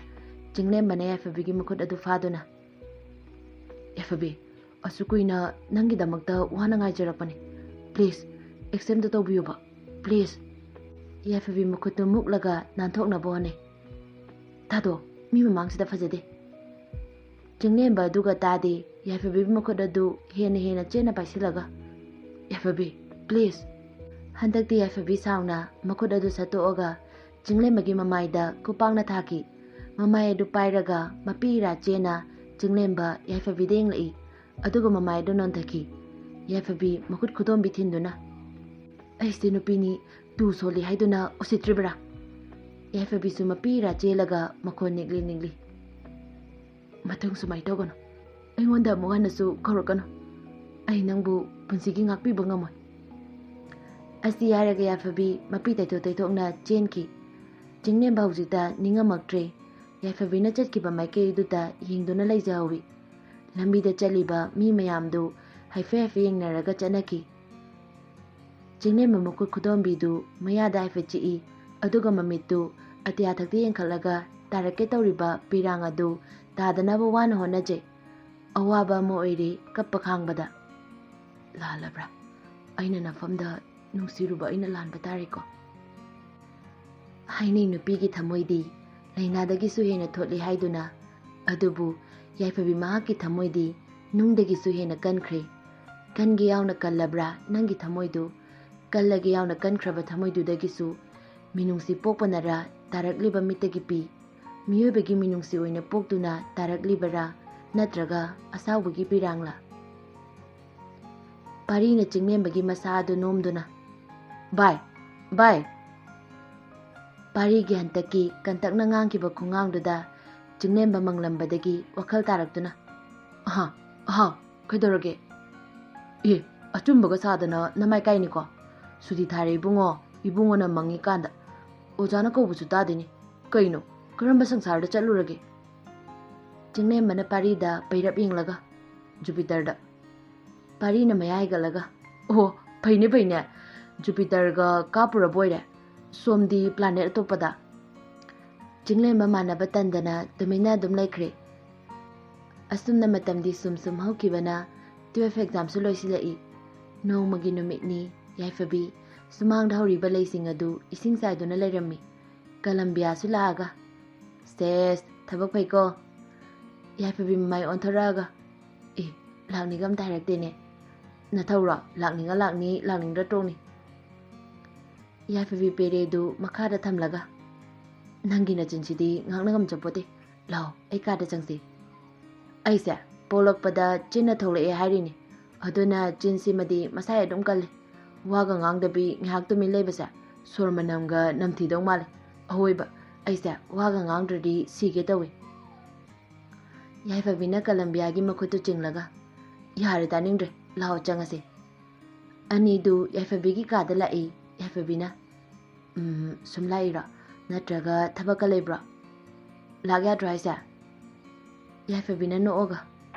ꯆꯤꯡꯂꯦꯝꯕꯅ ꯌꯥꯏꯐꯕꯤꯒꯤ ꯃꯈꯨꯠ ꯑꯗꯨ ꯐꯥꯗꯨꯅ, "ꯌꯥꯏꯐꯕꯤ, ꯑꯁꯨꯛ ꯀꯨꯏꯅ ꯅꯪꯒꯤꯗꯃꯛꯇ ꯋꯥꯅ ꯉꯥꯏꯖꯔꯛꯄꯅꯤ꯫ Please, accept ꯇꯧꯕꯤꯌꯨꯕ꯫ Please꯫" ꯌꯥꯏꯐꯕꯤ ꯃꯈꯨꯠꯇꯨ ꯃꯨꯛꯂꯒ ꯅꯥꯟꯊꯣꯛꯅꯕ ꯍꯣꯠꯅꯩ꯫ "ꯊꯥꯗꯣ, ꯃꯤ ꯃꯃꯥꯡꯁꯤꯗ ꯐꯖꯗꯦ꯫" ꯆꯤꯡꯂꯦꯝꯕ ꯑꯗꯨꯒ ꯇꯥꯗꯦ꯫ ꯌꯥꯏꯐꯕꯤꯒꯤ ꯃꯈꯨꯠ ꯑꯗꯨ ꯍꯦꯟꯅ ꯍꯦꯟꯅ ꯆꯦꯠꯅ ꯄꯥꯏꯁꯤꯜꯂꯒ, "ꯌꯥꯏꯐꯕꯤ, please!" ꯍꯟꯗꯛꯇꯤ ꯌꯥꯏꯐꯕꯤ ꯁꯥꯎꯅ ꯃꯈꯨꯠ ꯑꯗꯨ ꯁꯠꯇꯣꯛꯑꯒ ꯆꯤꯡꯂꯦꯝꯕꯒꯤ ꯃꯃꯥꯏꯗ ꯈꯨꯄꯥꯛꯅ ꯊꯥꯈꯤ꯫ ꯃꯃꯥꯏ ꯑꯗꯨ ꯄꯥꯏꯔꯒ ꯃꯄꯤ ꯏꯔꯥ ꯆꯦꯅ ꯆꯤꯡꯂꯦꯝꯕ ꯌꯥꯏꯐꯕꯤꯗ ꯌꯦꯡꯂꯛꯏ꯫ ꯑꯗꯨꯒ ꯃꯃꯥꯏ ꯑꯗꯨ ꯅꯣꯟꯊꯈꯤ꯫ ꯌꯥꯏꯐꯕꯤ ꯃꯈꯨꯠ ꯈꯨꯗꯣꯝꯕꯤ ꯊꯤꯟꯗꯨꯅ, "ꯑꯩꯁꯦ ꯅꯨꯄꯤꯅꯤ, ꯇꯨ ꯁꯣꯜꯂꯤ ꯍꯥꯏꯗꯨꯅ ꯎꯁꯤꯠꯇ꯭ꯔꯤꯕ꯭ꯔꯥ?" ꯌꯥꯏꯐꯕꯤꯁꯨ ꯃꯄꯤ ꯏꯔꯥ ꯆꯦꯜꯂꯒ ꯃꯈꯣꯟ ꯅꯤꯛꯂꯤ ꯅꯤꯛꯂꯤ, "ꯃꯊꯪ ꯁꯨꯃꯥꯏꯅ ꯇꯧꯒꯅꯨ꯫ ꯑꯩꯉꯣꯟꯗ ꯑꯃꯨꯛ ꯍꯟꯅꯁꯨ ꯀꯧꯔꯛꯀꯅꯨ꯫ ꯑꯩ ꯅꯪꯕꯨ ꯄꯨꯟꯁꯤꯒꯤ ꯉꯥꯛꯄꯤꯕ ꯉꯝꯃꯣꯏ꯫" ꯑꯁꯤ ꯍꯥꯏꯔꯒ ꯌꯥꯏꯐꯕꯤ ꯃꯄꯤ ꯇꯩꯊꯣꯛ ꯇꯩꯊꯣꯛꯅ ꯆꯦꯟꯈꯤ꯫ ꯆꯤꯡꯂꯦꯝꯕ ꯍꯧꯖꯤꯛꯇ ꯅꯤꯡꯉꯝꯃꯛꯇ꯭ꯔꯦ꯫ ꯌꯥꯏꯐꯕꯤꯅ ꯆꯠꯈꯤꯕ ꯃꯥꯏꯀꯩꯗꯨꯗ ꯌꯦꯡꯗꯨꯅ ꯂꯩꯖꯍꯧꯏ꯫ ꯂꯝꯕꯤꯗ ꯆꯠꯂꯤꯕ ꯃꯤ ꯃꯌꯥꯝꯗꯨ ꯍꯥꯏꯐꯦꯠ ꯍꯥꯏꯐꯦꯠ ꯌꯦꯡꯅꯔꯒ ꯆꯠꯅꯈꯤ꯫ ꯆꯤꯡꯂꯦꯝꯕ ꯃꯈꯨꯠ ꯈꯨꯗꯣꯝꯕꯤꯗꯨ ꯃꯌꯥꯗ ꯍꯥꯏꯐꯦꯠ ꯆꯤꯛꯏ, ꯑꯗꯨꯒ ꯃꯃꯤꯠꯇꯨ ꯑꯇꯤꯌꯥ ꯊꯛꯇ ꯌꯦꯡꯈꯠꯂꯒ ꯇꯥꯔꯛꯀꯦ ꯇꯧꯔꯤꯕ ꯄꯤꯔꯥꯡ ꯑꯗꯨ ꯇꯥꯗꯅꯕ ꯋꯥꯅ ꯍꯣꯠꯅꯖꯩ꯫ ꯑꯋꯥꯕ ꯑꯃ ꯑꯣꯏꯔꯦ ꯀꯞꯄ ꯈꯥꯡꯕꯗ꯫ "ꯂꯥꯜꯂꯕ꯭ꯔꯥ? ꯑꯩꯅ ꯅꯐꯝꯗ ꯅꯨꯡꯁꯤꯔꯨꯕ ꯑꯩꯅ ꯂꯥꯟꯕ ꯇꯥꯔꯦꯀꯣ꯫" ꯍꯥꯏꯅꯩ ꯅꯨꯄꯤꯒꯤ ꯊꯃꯣꯏꯗꯤ ꯂꯥꯏꯅꯥꯗꯒꯤꯁꯨ ꯍꯦꯟꯅ ꯊꯣꯠꯂꯤ ꯍꯥꯏꯗꯨꯅ꯫ ꯑꯗꯨꯕꯨ ꯌꯥꯏꯐꯕꯤ ꯃꯍꯥꯛꯀꯤ ꯊꯃꯣꯏꯗꯤ ꯅꯨꯡꯗꯒꯤꯁꯨ ꯍꯦꯟꯅ ꯀꯟꯈ꯭ꯔꯦ꯫ ꯀꯟꯒꯦ ꯌꯥꯎꯅ ꯀꯜꯂꯕ꯭ꯔꯥ ꯅꯪꯒꯤ ꯊꯃꯣꯏꯗꯨ? ꯀꯜꯂꯒꯦ ꯌꯥꯎꯅ ꯀꯟꯈ꯭ꯔꯕ ꯊꯃꯣꯏꯗꯨꯗꯒꯤꯁꯨ ꯃꯤꯅꯨꯡꯁꯤ ꯄꯣꯛꯄꯅꯔꯥ ꯇꯥꯔꯛꯂꯤꯕ ꯃꯤꯠꯇꯒꯤ ꯄꯤ, ꯃꯤꯑꯣꯏꯕꯒꯤ ꯃꯤꯅꯨꯡꯁꯤ ꯑꯣꯏꯅ ꯄꯣꯛꯇꯨꯅ ꯇꯥꯔꯛꯂꯤꯕꯔꯥ ꯅꯠꯇ꯭ꯔꯒ ꯑꯁꯥꯎꯕꯒꯤ ꯄꯤꯔꯥꯡꯂꯥ? ꯄꯥꯔꯤꯅ ꯆꯤꯡꯂꯦꯝꯕꯒꯤ ꯃꯁꯥ ꯑꯗꯨ ꯅꯣꯝꯗꯨꯅ, "ꯚꯥꯏ, ꯚꯥꯏ!" ꯄꯥꯔꯤꯒꯤ ꯍꯟꯇꯛꯀꯤ ꯀꯟꯇꯛꯅ ꯉꯥꯡꯈꯤꯕ ꯈꯣꯡꯉꯥꯡꯗꯨꯗ ꯆꯤꯡꯂꯦꯝꯕ ꯃꯪꯂꯝꯕꯗꯒꯤ ꯋꯥꯈꯜ ꯇꯥꯔꯛꯇꯨꯅ, "ꯑꯍꯥ, ꯑꯍꯥ, ꯀꯩꯗꯧꯔꯒꯦ? ꯑꯦ, ꯑꯆꯨꯝꯕꯒ ꯁꯥꯗꯅ ꯅꯃꯥꯏ ꯀꯥꯏꯅꯤꯀꯣ? ꯁꯨꯇꯤ ꯊꯥꯔꯦ ꯏꯕꯨꯡꯉꯣ, ꯏꯕꯨꯡꯉꯣꯅ ꯃꯪꯉꯤꯀꯥꯟꯗ꯫ ꯑꯣꯖꯥꯅ ꯀꯧꯕꯁꯨ ꯇꯥꯗꯦꯅꯦ꯫ ꯀꯩꯅꯣ, ꯀꯔꯝꯕ ꯁꯪꯁꯥꯔꯗ ꯆꯠꯂꯨꯔꯒꯦ?" ꯆꯤꯡꯂꯦꯝꯕꯅ ꯄꯥꯔꯤꯗ ꯄꯩꯔꯞ ꯌꯦꯡꯂꯒ, "ꯖꯨꯄꯤꯇꯔꯗ꯫" ꯄꯥꯔꯤꯅ ꯃꯌꯥ ꯍꯥꯏꯒꯠꯂꯒ, "ꯑꯣ, ꯐꯩꯅꯦ, ꯐꯩꯅꯦ꯫ ꯖꯨꯄꯤꯇꯔꯒ ꯀꯥꯞꯄꯨꯔꯕ ꯑꯣꯏꯔꯦ꯫ ꯁꯣꯝꯗꯤ ꯄ꯭ꯂꯥꯅꯦꯠ ꯑꯇꯣꯞꯄꯗ?" ꯆꯤꯡꯂꯦꯝꯕ ꯃꯥꯟꯅꯕ ꯇꯟꯗꯅ ꯇꯨꯃꯤꯟꯅ ꯑꯗꯨꯝ ꯂꯩꯈ꯭ꯔꯦ꯫ ꯑꯁꯨꯝꯅ ꯃꯇꯝꯗꯤ ꯁꯨꯝ ꯁꯨꯝ ꯍꯧꯈꯤꯕꯅ twelve ꯑꯦꯛꯖꯥꯝꯁꯨ ꯂꯣꯏꯁꯤꯜꯂꯛꯏ꯫ ꯅꯣꯡꯃꯒꯤ ꯅꯨꯃꯤꯠꯅꯤ꯫ ꯌꯥꯏꯐꯕꯤ ꯁꯨꯃꯥꯡꯗ ꯍꯧꯔꯤꯕ ꯂꯩꯁꯤꯡ ꯑꯗꯨ ꯏꯁꯤꯡ ꯆꯥꯏꯗꯨꯅ ꯂꯩꯔꯝꯃꯤ꯫ ꯀꯂꯝꯕꯤꯌꯥꯁꯨ ꯂꯥꯛꯑꯒ, "ꯁꯦꯁ, ꯊꯕꯛ ꯐꯩꯀꯣ?" ꯌꯥꯏꯐꯕꯤ ꯃꯃꯥꯏ ꯑꯣꯟꯊꯣꯔꯛꯑꯒ, "ꯑꯦ, ꯂꯥꯛꯅꯤꯒ ꯑꯝꯇ ꯍꯥꯏꯔꯛꯇꯦꯅꯦ꯫ ꯅꯊꯧꯔꯣ? ꯂꯥꯛꯅꯤꯡꯉ ꯂꯥꯛꯅꯤ, ꯂꯥꯛꯅꯤꯡꯗ꯭ꯔ ꯇꯣꯛꯅꯤ꯫" ꯌꯥꯏꯐꯕꯤ ꯄꯦꯔꯦꯗꯨ ꯃꯈꯥꯗ ꯊꯝꯂꯒ, "ꯅꯪꯒꯤ ꯅꯆꯤꯟꯁꯤꯗꯤ ꯉꯥꯡꯅ ꯉꯝꯖꯄꯣꯠꯇꯦ꯫ ꯂꯥꯛꯑꯣ, ꯑꯩ ꯀꯥꯗ ꯆꯪꯁꯤ꯫" "ꯑꯩꯁꯦ ꯄꯣꯛꯂꯛꯄꯗ ꯆꯤꯟꯅ ꯊꯣꯛꯂꯛꯑꯦ ꯍꯥꯏꯔꯤꯅꯤ꯫ ꯑꯗꯨꯅ ꯆꯤꯟꯁꯤꯃꯗꯤ ꯃꯁꯥ ꯑꯗꯨꯝ ꯀꯜꯂꯤ꯫ ꯋꯥꯒ ꯉꯥꯡꯗꯕꯤ ꯉꯥꯏꯍꯥꯛ ꯇꯨꯃꯤꯟ ꯂꯩꯕꯁꯦ ꯁꯣꯔ ꯃꯅꯝꯒ ꯅꯝꯊꯤꯗꯧ ꯃꯥꯜꯂꯤ꯫ ꯑꯑꯣꯏꯕ, ꯑꯩꯁꯦ ꯋꯥꯒ ꯉꯥꯡꯗ꯭ꯔꯗꯤ ꯁꯤꯒꯦ ꯇꯧꯏ꯫" ꯌꯥꯏꯐꯕꯤꯅ ꯀꯂꯝꯕꯤꯌꯥꯒꯤ ꯃꯈꯨꯠꯇꯨ ꯆꯤꯡꯂꯒ, "ꯌꯥꯔꯦ, ꯇꯥꯅꯤꯡꯗ꯭ꯔꯦ, ꯂꯥꯛꯑꯣ ꯆꯪꯉꯁꯤ꯫" ꯑꯅꯤꯗꯨ ꯌꯥꯏꯐꯕꯤꯒꯤ ꯀꯥꯗ ꯂꯥꯛꯏ꯫ ꯌꯥꯏꯐꯕꯤꯅ, "ꯎꯝ, ꯁꯨꯝ ꯂꯥꯛꯏꯔꯣ? ꯅꯠꯇ꯭ꯔꯒ ꯊꯕꯛꯀ ꯂꯩꯕ꯭ꯔꯣ? ꯂꯥꯛ ꯌꯥꯗ꯭ꯔꯣ ꯍꯥꯏꯁꯦ?" ꯌꯥꯏꯐꯕꯤꯅ ꯅꯣꯛꯑꯒ,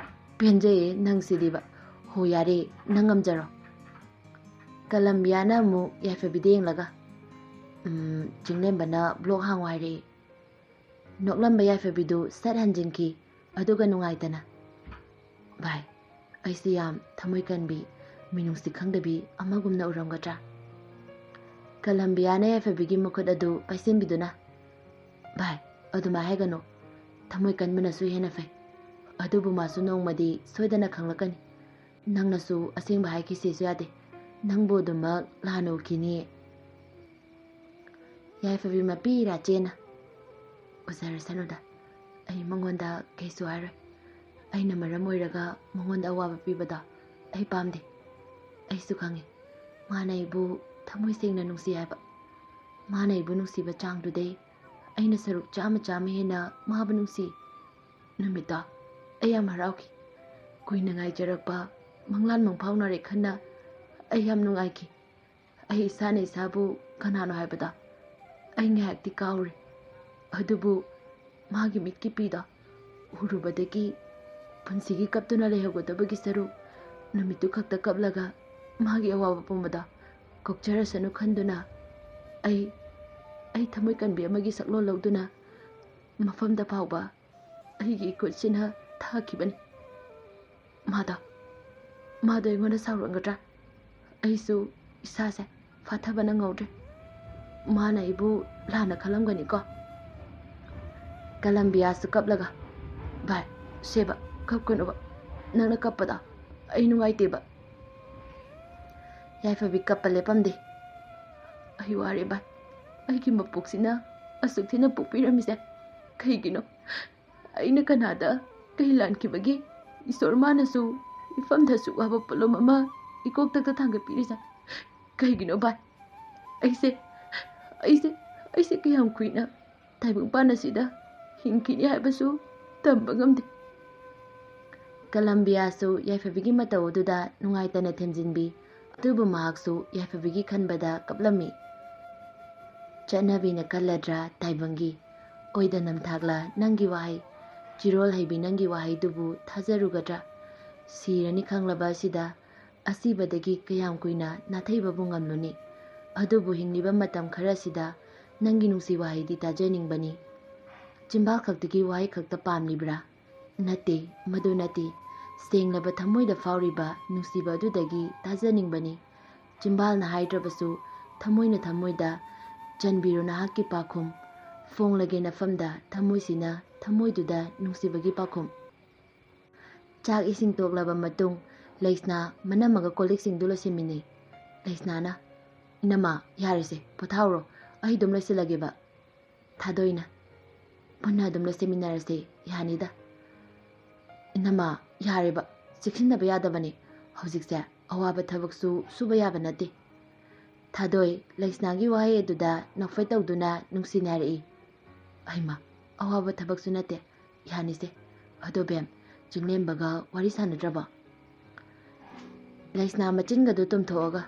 "ꯄꯦꯟꯖꯩꯌꯦ ꯅꯪꯁꯤꯗꯤꯕ꯫ ꯍꯣ ꯌꯥꯔꯦ, ꯅꯪ ꯉꯝꯖꯔꯣ꯫" ꯀꯂꯝꯕꯤꯌꯥꯅ ꯑꯃꯨꯛ ꯌꯥꯏꯐꯕꯤꯗ ꯌꯦꯡꯂꯒ, "ꯎꯝ, ꯆꯤꯡꯂꯦꯝꯕꯅ ꯕ꯭ꯂꯣꯛ ꯍꯥꯡꯉꯣ ꯍꯥꯏꯔꯛꯏ꯫" ꯅꯣꯛꯂꯝꯕ ꯌꯥꯏꯐꯕꯤꯗꯨ ꯁꯠ ꯍꯟꯖꯤꯟꯈꯤ꯫ ꯑꯗꯨꯒ ꯅꯨꯡꯉꯥꯏꯇꯅ, "ꯚꯥꯏ, ꯑꯩꯁꯤ ꯌꯥꯝ ꯊꯃꯣꯏ ꯀꯟꯕꯤ, ꯃꯤꯅꯨꯡꯁꯤ ꯈꯪꯗꯕꯤ ꯑꯃꯒꯨꯝꯅ ꯎꯔꯝꯒꯗ꯭ꯔꯥ?" ꯀꯂꯝꯕꯤꯌꯥꯅ ꯌꯥꯏꯐꯕꯤꯒꯤ ꯃꯈꯨꯠ ꯑꯗꯨ ꯄꯥꯏꯁꯤꯟꯕꯤꯗꯨꯅ, "ꯚꯥꯏ, ꯑꯗꯨꯃꯥꯏ ꯍꯥꯏꯒꯅꯨ꯫ ꯊꯃꯣꯏ ꯀꯟꯕꯅꯁꯨ ꯍꯦꯟꯅ ꯐꯩ꯫ ꯑꯗꯨꯕꯨ ꯃꯥꯁꯨ ꯅꯣꯡꯃꯗꯤ ꯁꯣꯏꯗꯅ ꯈꯪꯂꯛꯀꯅꯤ꯫ ꯅꯪꯅꯁꯨ ꯑꯁꯦꯡꯕ ꯍꯥꯏꯈꯤꯁꯦꯁꯨ ꯌꯥꯗꯦ꯫ ꯅꯪꯕꯨ ꯑꯗꯨꯃꯛ ꯂꯥꯟꯅ ꯎꯈꯤꯅꯤ꯫ ꯌꯥꯏꯐꯕꯤ ꯃꯄꯤ ꯏꯔꯥꯆꯦꯅ, "ꯎꯖꯔꯁꯅꯨꯗ, ꯑꯩ ꯃꯉꯣꯟꯗ ꯀꯩꯁꯨ ꯍꯥꯏꯔꯣꯏ꯫ ꯑꯩꯅ ꯃꯔꯝ ꯑꯣꯏꯔꯒ ꯃꯉꯣꯟꯗ ꯑꯋꯥꯕ ꯄꯤꯕꯗꯣ ꯑꯩ ꯄꯥꯝꯗꯦ꯫ ꯑꯩꯁꯨ ꯈꯪꯉꯤ, ꯃꯥꯅ ꯑꯩꯕꯨ ꯊꯃꯣꯏ ꯁꯦꯡꯅ ꯅꯨꯡꯁꯤ ꯍꯥꯏꯕ꯫ ꯃꯥꯅ ꯑꯩꯕꯨ ꯅꯨꯡꯁꯤꯕ ꯆꯥꯡꯗꯨꯗꯩ ꯑꯩꯅ ꯁꯔꯨꯛ ꯆꯥꯝꯃ ꯆꯥꯝꯃ ꯍꯦꯟꯅ ꯃꯥꯕꯨ ꯅꯨꯡꯁꯤ꯫ ꯅꯨꯃꯤꯠꯇꯣ ꯑꯩ ꯌꯥꯝ ꯍꯔꯥꯎꯈꯤ꯫ ꯀꯨꯏꯅ ꯉꯥꯏꯖꯔꯛꯄ ꯃꯪꯂꯥꯟ ꯃꯪꯐꯥꯎꯅꯔꯦ ꯈꯟꯅ ꯑꯩ ꯌꯥꯝ ꯅꯨꯡꯉꯥꯏꯈꯤ꯫ ꯑꯩ ꯏꯁꯥꯅ ꯏꯁꯥꯕꯨ ꯀꯅꯥꯅꯣ ꯍꯥꯏꯕꯗꯣ ꯑꯩ ꯉꯥꯏꯍꯥꯛꯇꯤ ꯀꯥꯎꯔꯦ꯫ ꯑꯗꯨꯕꯨ ꯃꯥꯒꯤ ꯃꯤꯠꯀꯤ ꯄꯤꯗꯣ ꯎꯔꯨꯕꯗꯒꯤ ꯄꯨꯟꯁꯤꯒꯤ ꯀꯞꯇꯨꯅ ꯂꯩꯍꯧꯒꯗꯕꯒꯤ ꯁꯔꯨꯛ ꯅꯨꯃꯤꯠꯇꯨ ꯈꯛꯇ ꯀꯞꯂꯒ ꯃꯥꯒꯤ ꯑꯋꯥꯕ ꯄꯨꯝꯕꯗꯣ ꯀꯣꯛꯆꯔꯁꯅꯨ ꯈꯟꯗꯨꯅ ꯑꯩ, ꯑꯩ ꯊꯃꯣꯏ ꯀꯟꯕꯤ ꯑꯃꯒꯤ ꯁꯛꯂꯣꯟ ꯂꯧꯗꯨꯅ ꯃꯐꯝꯗ ꯐꯥꯎꯕ ꯑꯩꯒꯤ ꯏꯈꯨꯠꯁꯤꯅ ꯊꯥꯈꯤꯕꯅꯤ꯫ ꯃꯥꯗꯣ, ꯃꯥꯗꯣ ꯑꯩꯉꯣꯟꯗ ꯁꯥꯎꯔꯝꯒꯗ꯭ꯔꯥ? ꯑꯩꯁꯨ ꯏꯁꯥꯁꯦ ꯐꯥꯊꯕ ꯅꯪꯍꯧꯗ꯭ꯔꯦ꯫ ꯃꯥꯅ ꯑꯩꯕꯨ ꯂꯥꯟꯅ ꯈꯜꯂꯝꯒꯅꯤꯀꯣ?" ꯀꯂꯝꯕꯤꯌꯥꯁꯨ ꯀꯞꯂꯒ, "ꯚꯥꯏ, ꯁꯦꯕ, ꯀꯞꯀꯅꯨꯕ꯫ ꯅꯪꯅ ꯀꯞꯄꯗꯣ ꯑꯩ ꯅꯨꯡꯉꯥꯏꯇꯦꯕ꯫" ꯌꯥꯏꯐꯕꯤ ꯀꯞꯄ ꯂꯦꯞꯄꯝꯗꯦ꯫ "ꯑꯩ ꯋꯥꯔꯦ ꯚꯥꯏ꯫ ꯑꯩꯒꯤ ꯃꯄꯣꯛꯁꯤꯅ ꯑꯁꯨꯛ ꯊꯤꯅ ꯄꯣꯛꯄꯤꯔꯝꯃꯤꯁꯦ ꯀꯩꯒꯤꯅꯣ? ꯑꯩꯅ ꯀꯅꯥꯗ ꯀꯩ ꯂꯥꯟꯈꯤꯕꯒꯦ? ꯏꯁꯣꯔ ꯃꯥꯅꯁꯨ ꯏꯐꯝꯗ ꯑꯁꯨꯛ ꯋꯥꯕ ꯄꯣꯠꯂꯨꯝ ꯑꯃ ꯏꯀꯣꯛꯇꯛꯇ ꯊꯥꯡꯒꯠꯄꯤꯔꯤꯁꯦ ꯀꯩꯒꯤꯅꯣ ꯚꯥꯏ? ꯑꯩꯁꯦ, ꯑꯩꯁꯦ, ꯑꯩꯁꯦ ꯀꯌꯥꯝ ꯀꯨꯏꯅ ꯇꯥꯏꯕꯪꯄꯥꯟ ꯑꯁꯤꯗ ꯍꯤꯡꯈꯤꯅꯤ ꯍꯥꯏꯕꯁꯨ ꯇꯝꯕ ꯉꯝꯗꯦ꯫" ꯀꯂꯝꯕꯤꯌꯥꯁꯨ ꯌꯥꯏꯐꯕꯤꯒꯤ ꯃꯇꯧ ꯑꯗꯨꯗ ꯅꯨꯡꯉꯥꯏꯇꯅ ꯊꯦꯝꯖꯤꯟꯕꯤ꯫ ꯑꯗꯨꯕꯨ ꯃꯍꯥꯛꯁꯨ ꯌꯥꯏꯐꯕꯤꯒꯤ ꯈꯟꯕꯗ ꯀꯞꯂꯝꯃꯤ꯫ "ꯆꯠꯅꯕꯤꯅ ꯀꯜꯂꯗ꯭ꯔꯥ ꯇꯥꯏꯕꯪꯒꯤ? ꯑꯣꯏꯗ ꯅꯝꯊꯥꯛꯂ ꯅꯪꯒꯤ ꯋꯥꯍꯩ? ꯆꯤꯔꯣꯜ ꯍꯩꯕꯤ ꯅꯪꯒꯤ ꯋꯥꯍꯩꯗꯨꯕꯨ ꯊꯥꯖꯔꯨꯒꯗ꯭ꯔꯥ? ꯁꯤꯔꯅꯤ ꯈꯪꯂꯕ ꯑꯁꯤꯗ ꯑꯁꯤꯕꯗꯒꯤ ꯀꯌꯥꯝ ꯀꯨꯏꯅ ꯅꯥꯊꯩꯕꯕꯨ ꯉꯝꯂꯨꯅꯤ? ꯑꯗꯨꯕꯨ ꯍꯤꯡꯂꯤꯕ ꯃꯇꯝ ꯈꯔꯁꯤꯗ ꯅꯪꯒꯤ ꯅꯨꯡꯁꯤ ꯋꯥꯍꯩꯗꯤ ꯇꯥꯖꯅꯤꯡꯕꯅꯤ꯫ ꯆꯤꯝꯕꯥꯜ ꯈꯛꯇꯒꯤ ꯋꯥꯍꯩ ꯈꯛꯇ ꯄꯥꯝꯂꯤꯕ꯭ꯔꯥ?" "ꯅꯠꯇꯦ, ꯃꯗꯨ ꯅꯠꯇꯦ꯫ ꯁꯦꯡꯂꯕ ꯊꯃꯣꯏꯗ ꯐꯥꯎꯔꯤꯕ ꯅꯨꯡꯁꯤꯕ ꯑꯗꯨꯗꯒꯤ ꯇꯥꯖꯅꯤꯡꯕꯅꯤ꯫ ꯆꯤꯝꯕꯥꯜꯅ ꯍꯥꯏꯗ꯭ꯔꯕꯁꯨ ꯊꯃꯣꯏꯅ ꯊꯃꯣꯏꯗ ꯆꯟꯕꯤꯔꯣ ꯅꯍꯥꯛꯀꯤ ꯄꯥꯎꯈꯨꯝ꯫ ꯐꯣꯡꯂꯒꯦ ꯅꯐꯝꯗ ꯊꯃꯣꯏꯁꯤꯅ ꯊꯃꯣꯏꯗꯨꯗ ꯅꯨꯡꯁꯤꯕꯒꯤ ꯄꯥꯎꯈꯨꯝ꯫" ꯆꯥꯛ ꯏꯁꯤꯡ ꯇꯣꯛꯂꯕ ꯃꯇꯨꯡ ꯂꯩꯁꯅꯥ ꯃꯅꯝꯃꯒ ꯀꯣꯜꯂꯤꯛꯁꯤꯡꯗꯨ ꯂꯣꯏꯁꯤꯟꯃꯤꯟꯅꯩ꯫ ꯂꯩꯁꯅꯥꯅ, "ꯏꯅꯝꯃ, ꯌꯥꯔꯦꯁꯦ, ꯄꯣꯊꯥꯎꯔꯣ, ꯑꯩ ꯑꯗꯨꯝ ꯂꯣꯏꯁꯤꯜꯂꯒꯦꯕ꯫" ꯊꯥꯗꯣꯏꯅ, "ꯄꯨꯟꯅ ꯑꯗꯨꯝ ꯂꯣꯏꯁꯤꯟꯃꯤꯟꯅꯔꯁꯦ, ꯌꯥꯅꯤꯗ꯫" "ꯏꯅꯝꯃ, ꯌꯥꯔꯦꯕ, ꯆꯦꯛꯁꯤꯟꯗꯕ ꯌꯥꯗꯕꯅꯤ꯫ ꯍꯧꯖꯤꯛꯁꯦ ꯑꯋꯥꯕ ꯊꯕꯛꯁꯨ ꯁꯨꯕ ꯌꯥꯕ ꯅꯠꯇꯦ꯫" ꯊꯥꯗꯣꯏ, ꯂꯩꯁꯅꯥꯒꯤ ꯋꯥꯍꯩ ꯑꯗꯨꯗ ꯅꯣꯛꯐꯦꯠ ꯇꯧꯗꯨꯅ ꯅꯨꯡꯁꯤꯅ ꯍꯥꯏꯔꯛꯏ, "ꯑꯩꯃ, ꯑꯋꯥꯕ ꯊꯕꯛꯁꯨ ꯅꯠꯇꯦ, ꯌꯥꯅꯤꯁꯦ꯫ ꯑꯗꯣ ꯕꯦꯝ, ꯆꯤꯡꯂꯦꯝꯕꯒ ꯋꯥꯔꯤ ꯁꯥꯟꯅꯗ꯭ꯔꯕꯣ?" ꯂꯩꯁꯅꯥ ꯃꯆꯤꯟꯒꯗꯨ ꯇꯨꯝꯊꯣꯛꯑꯒ,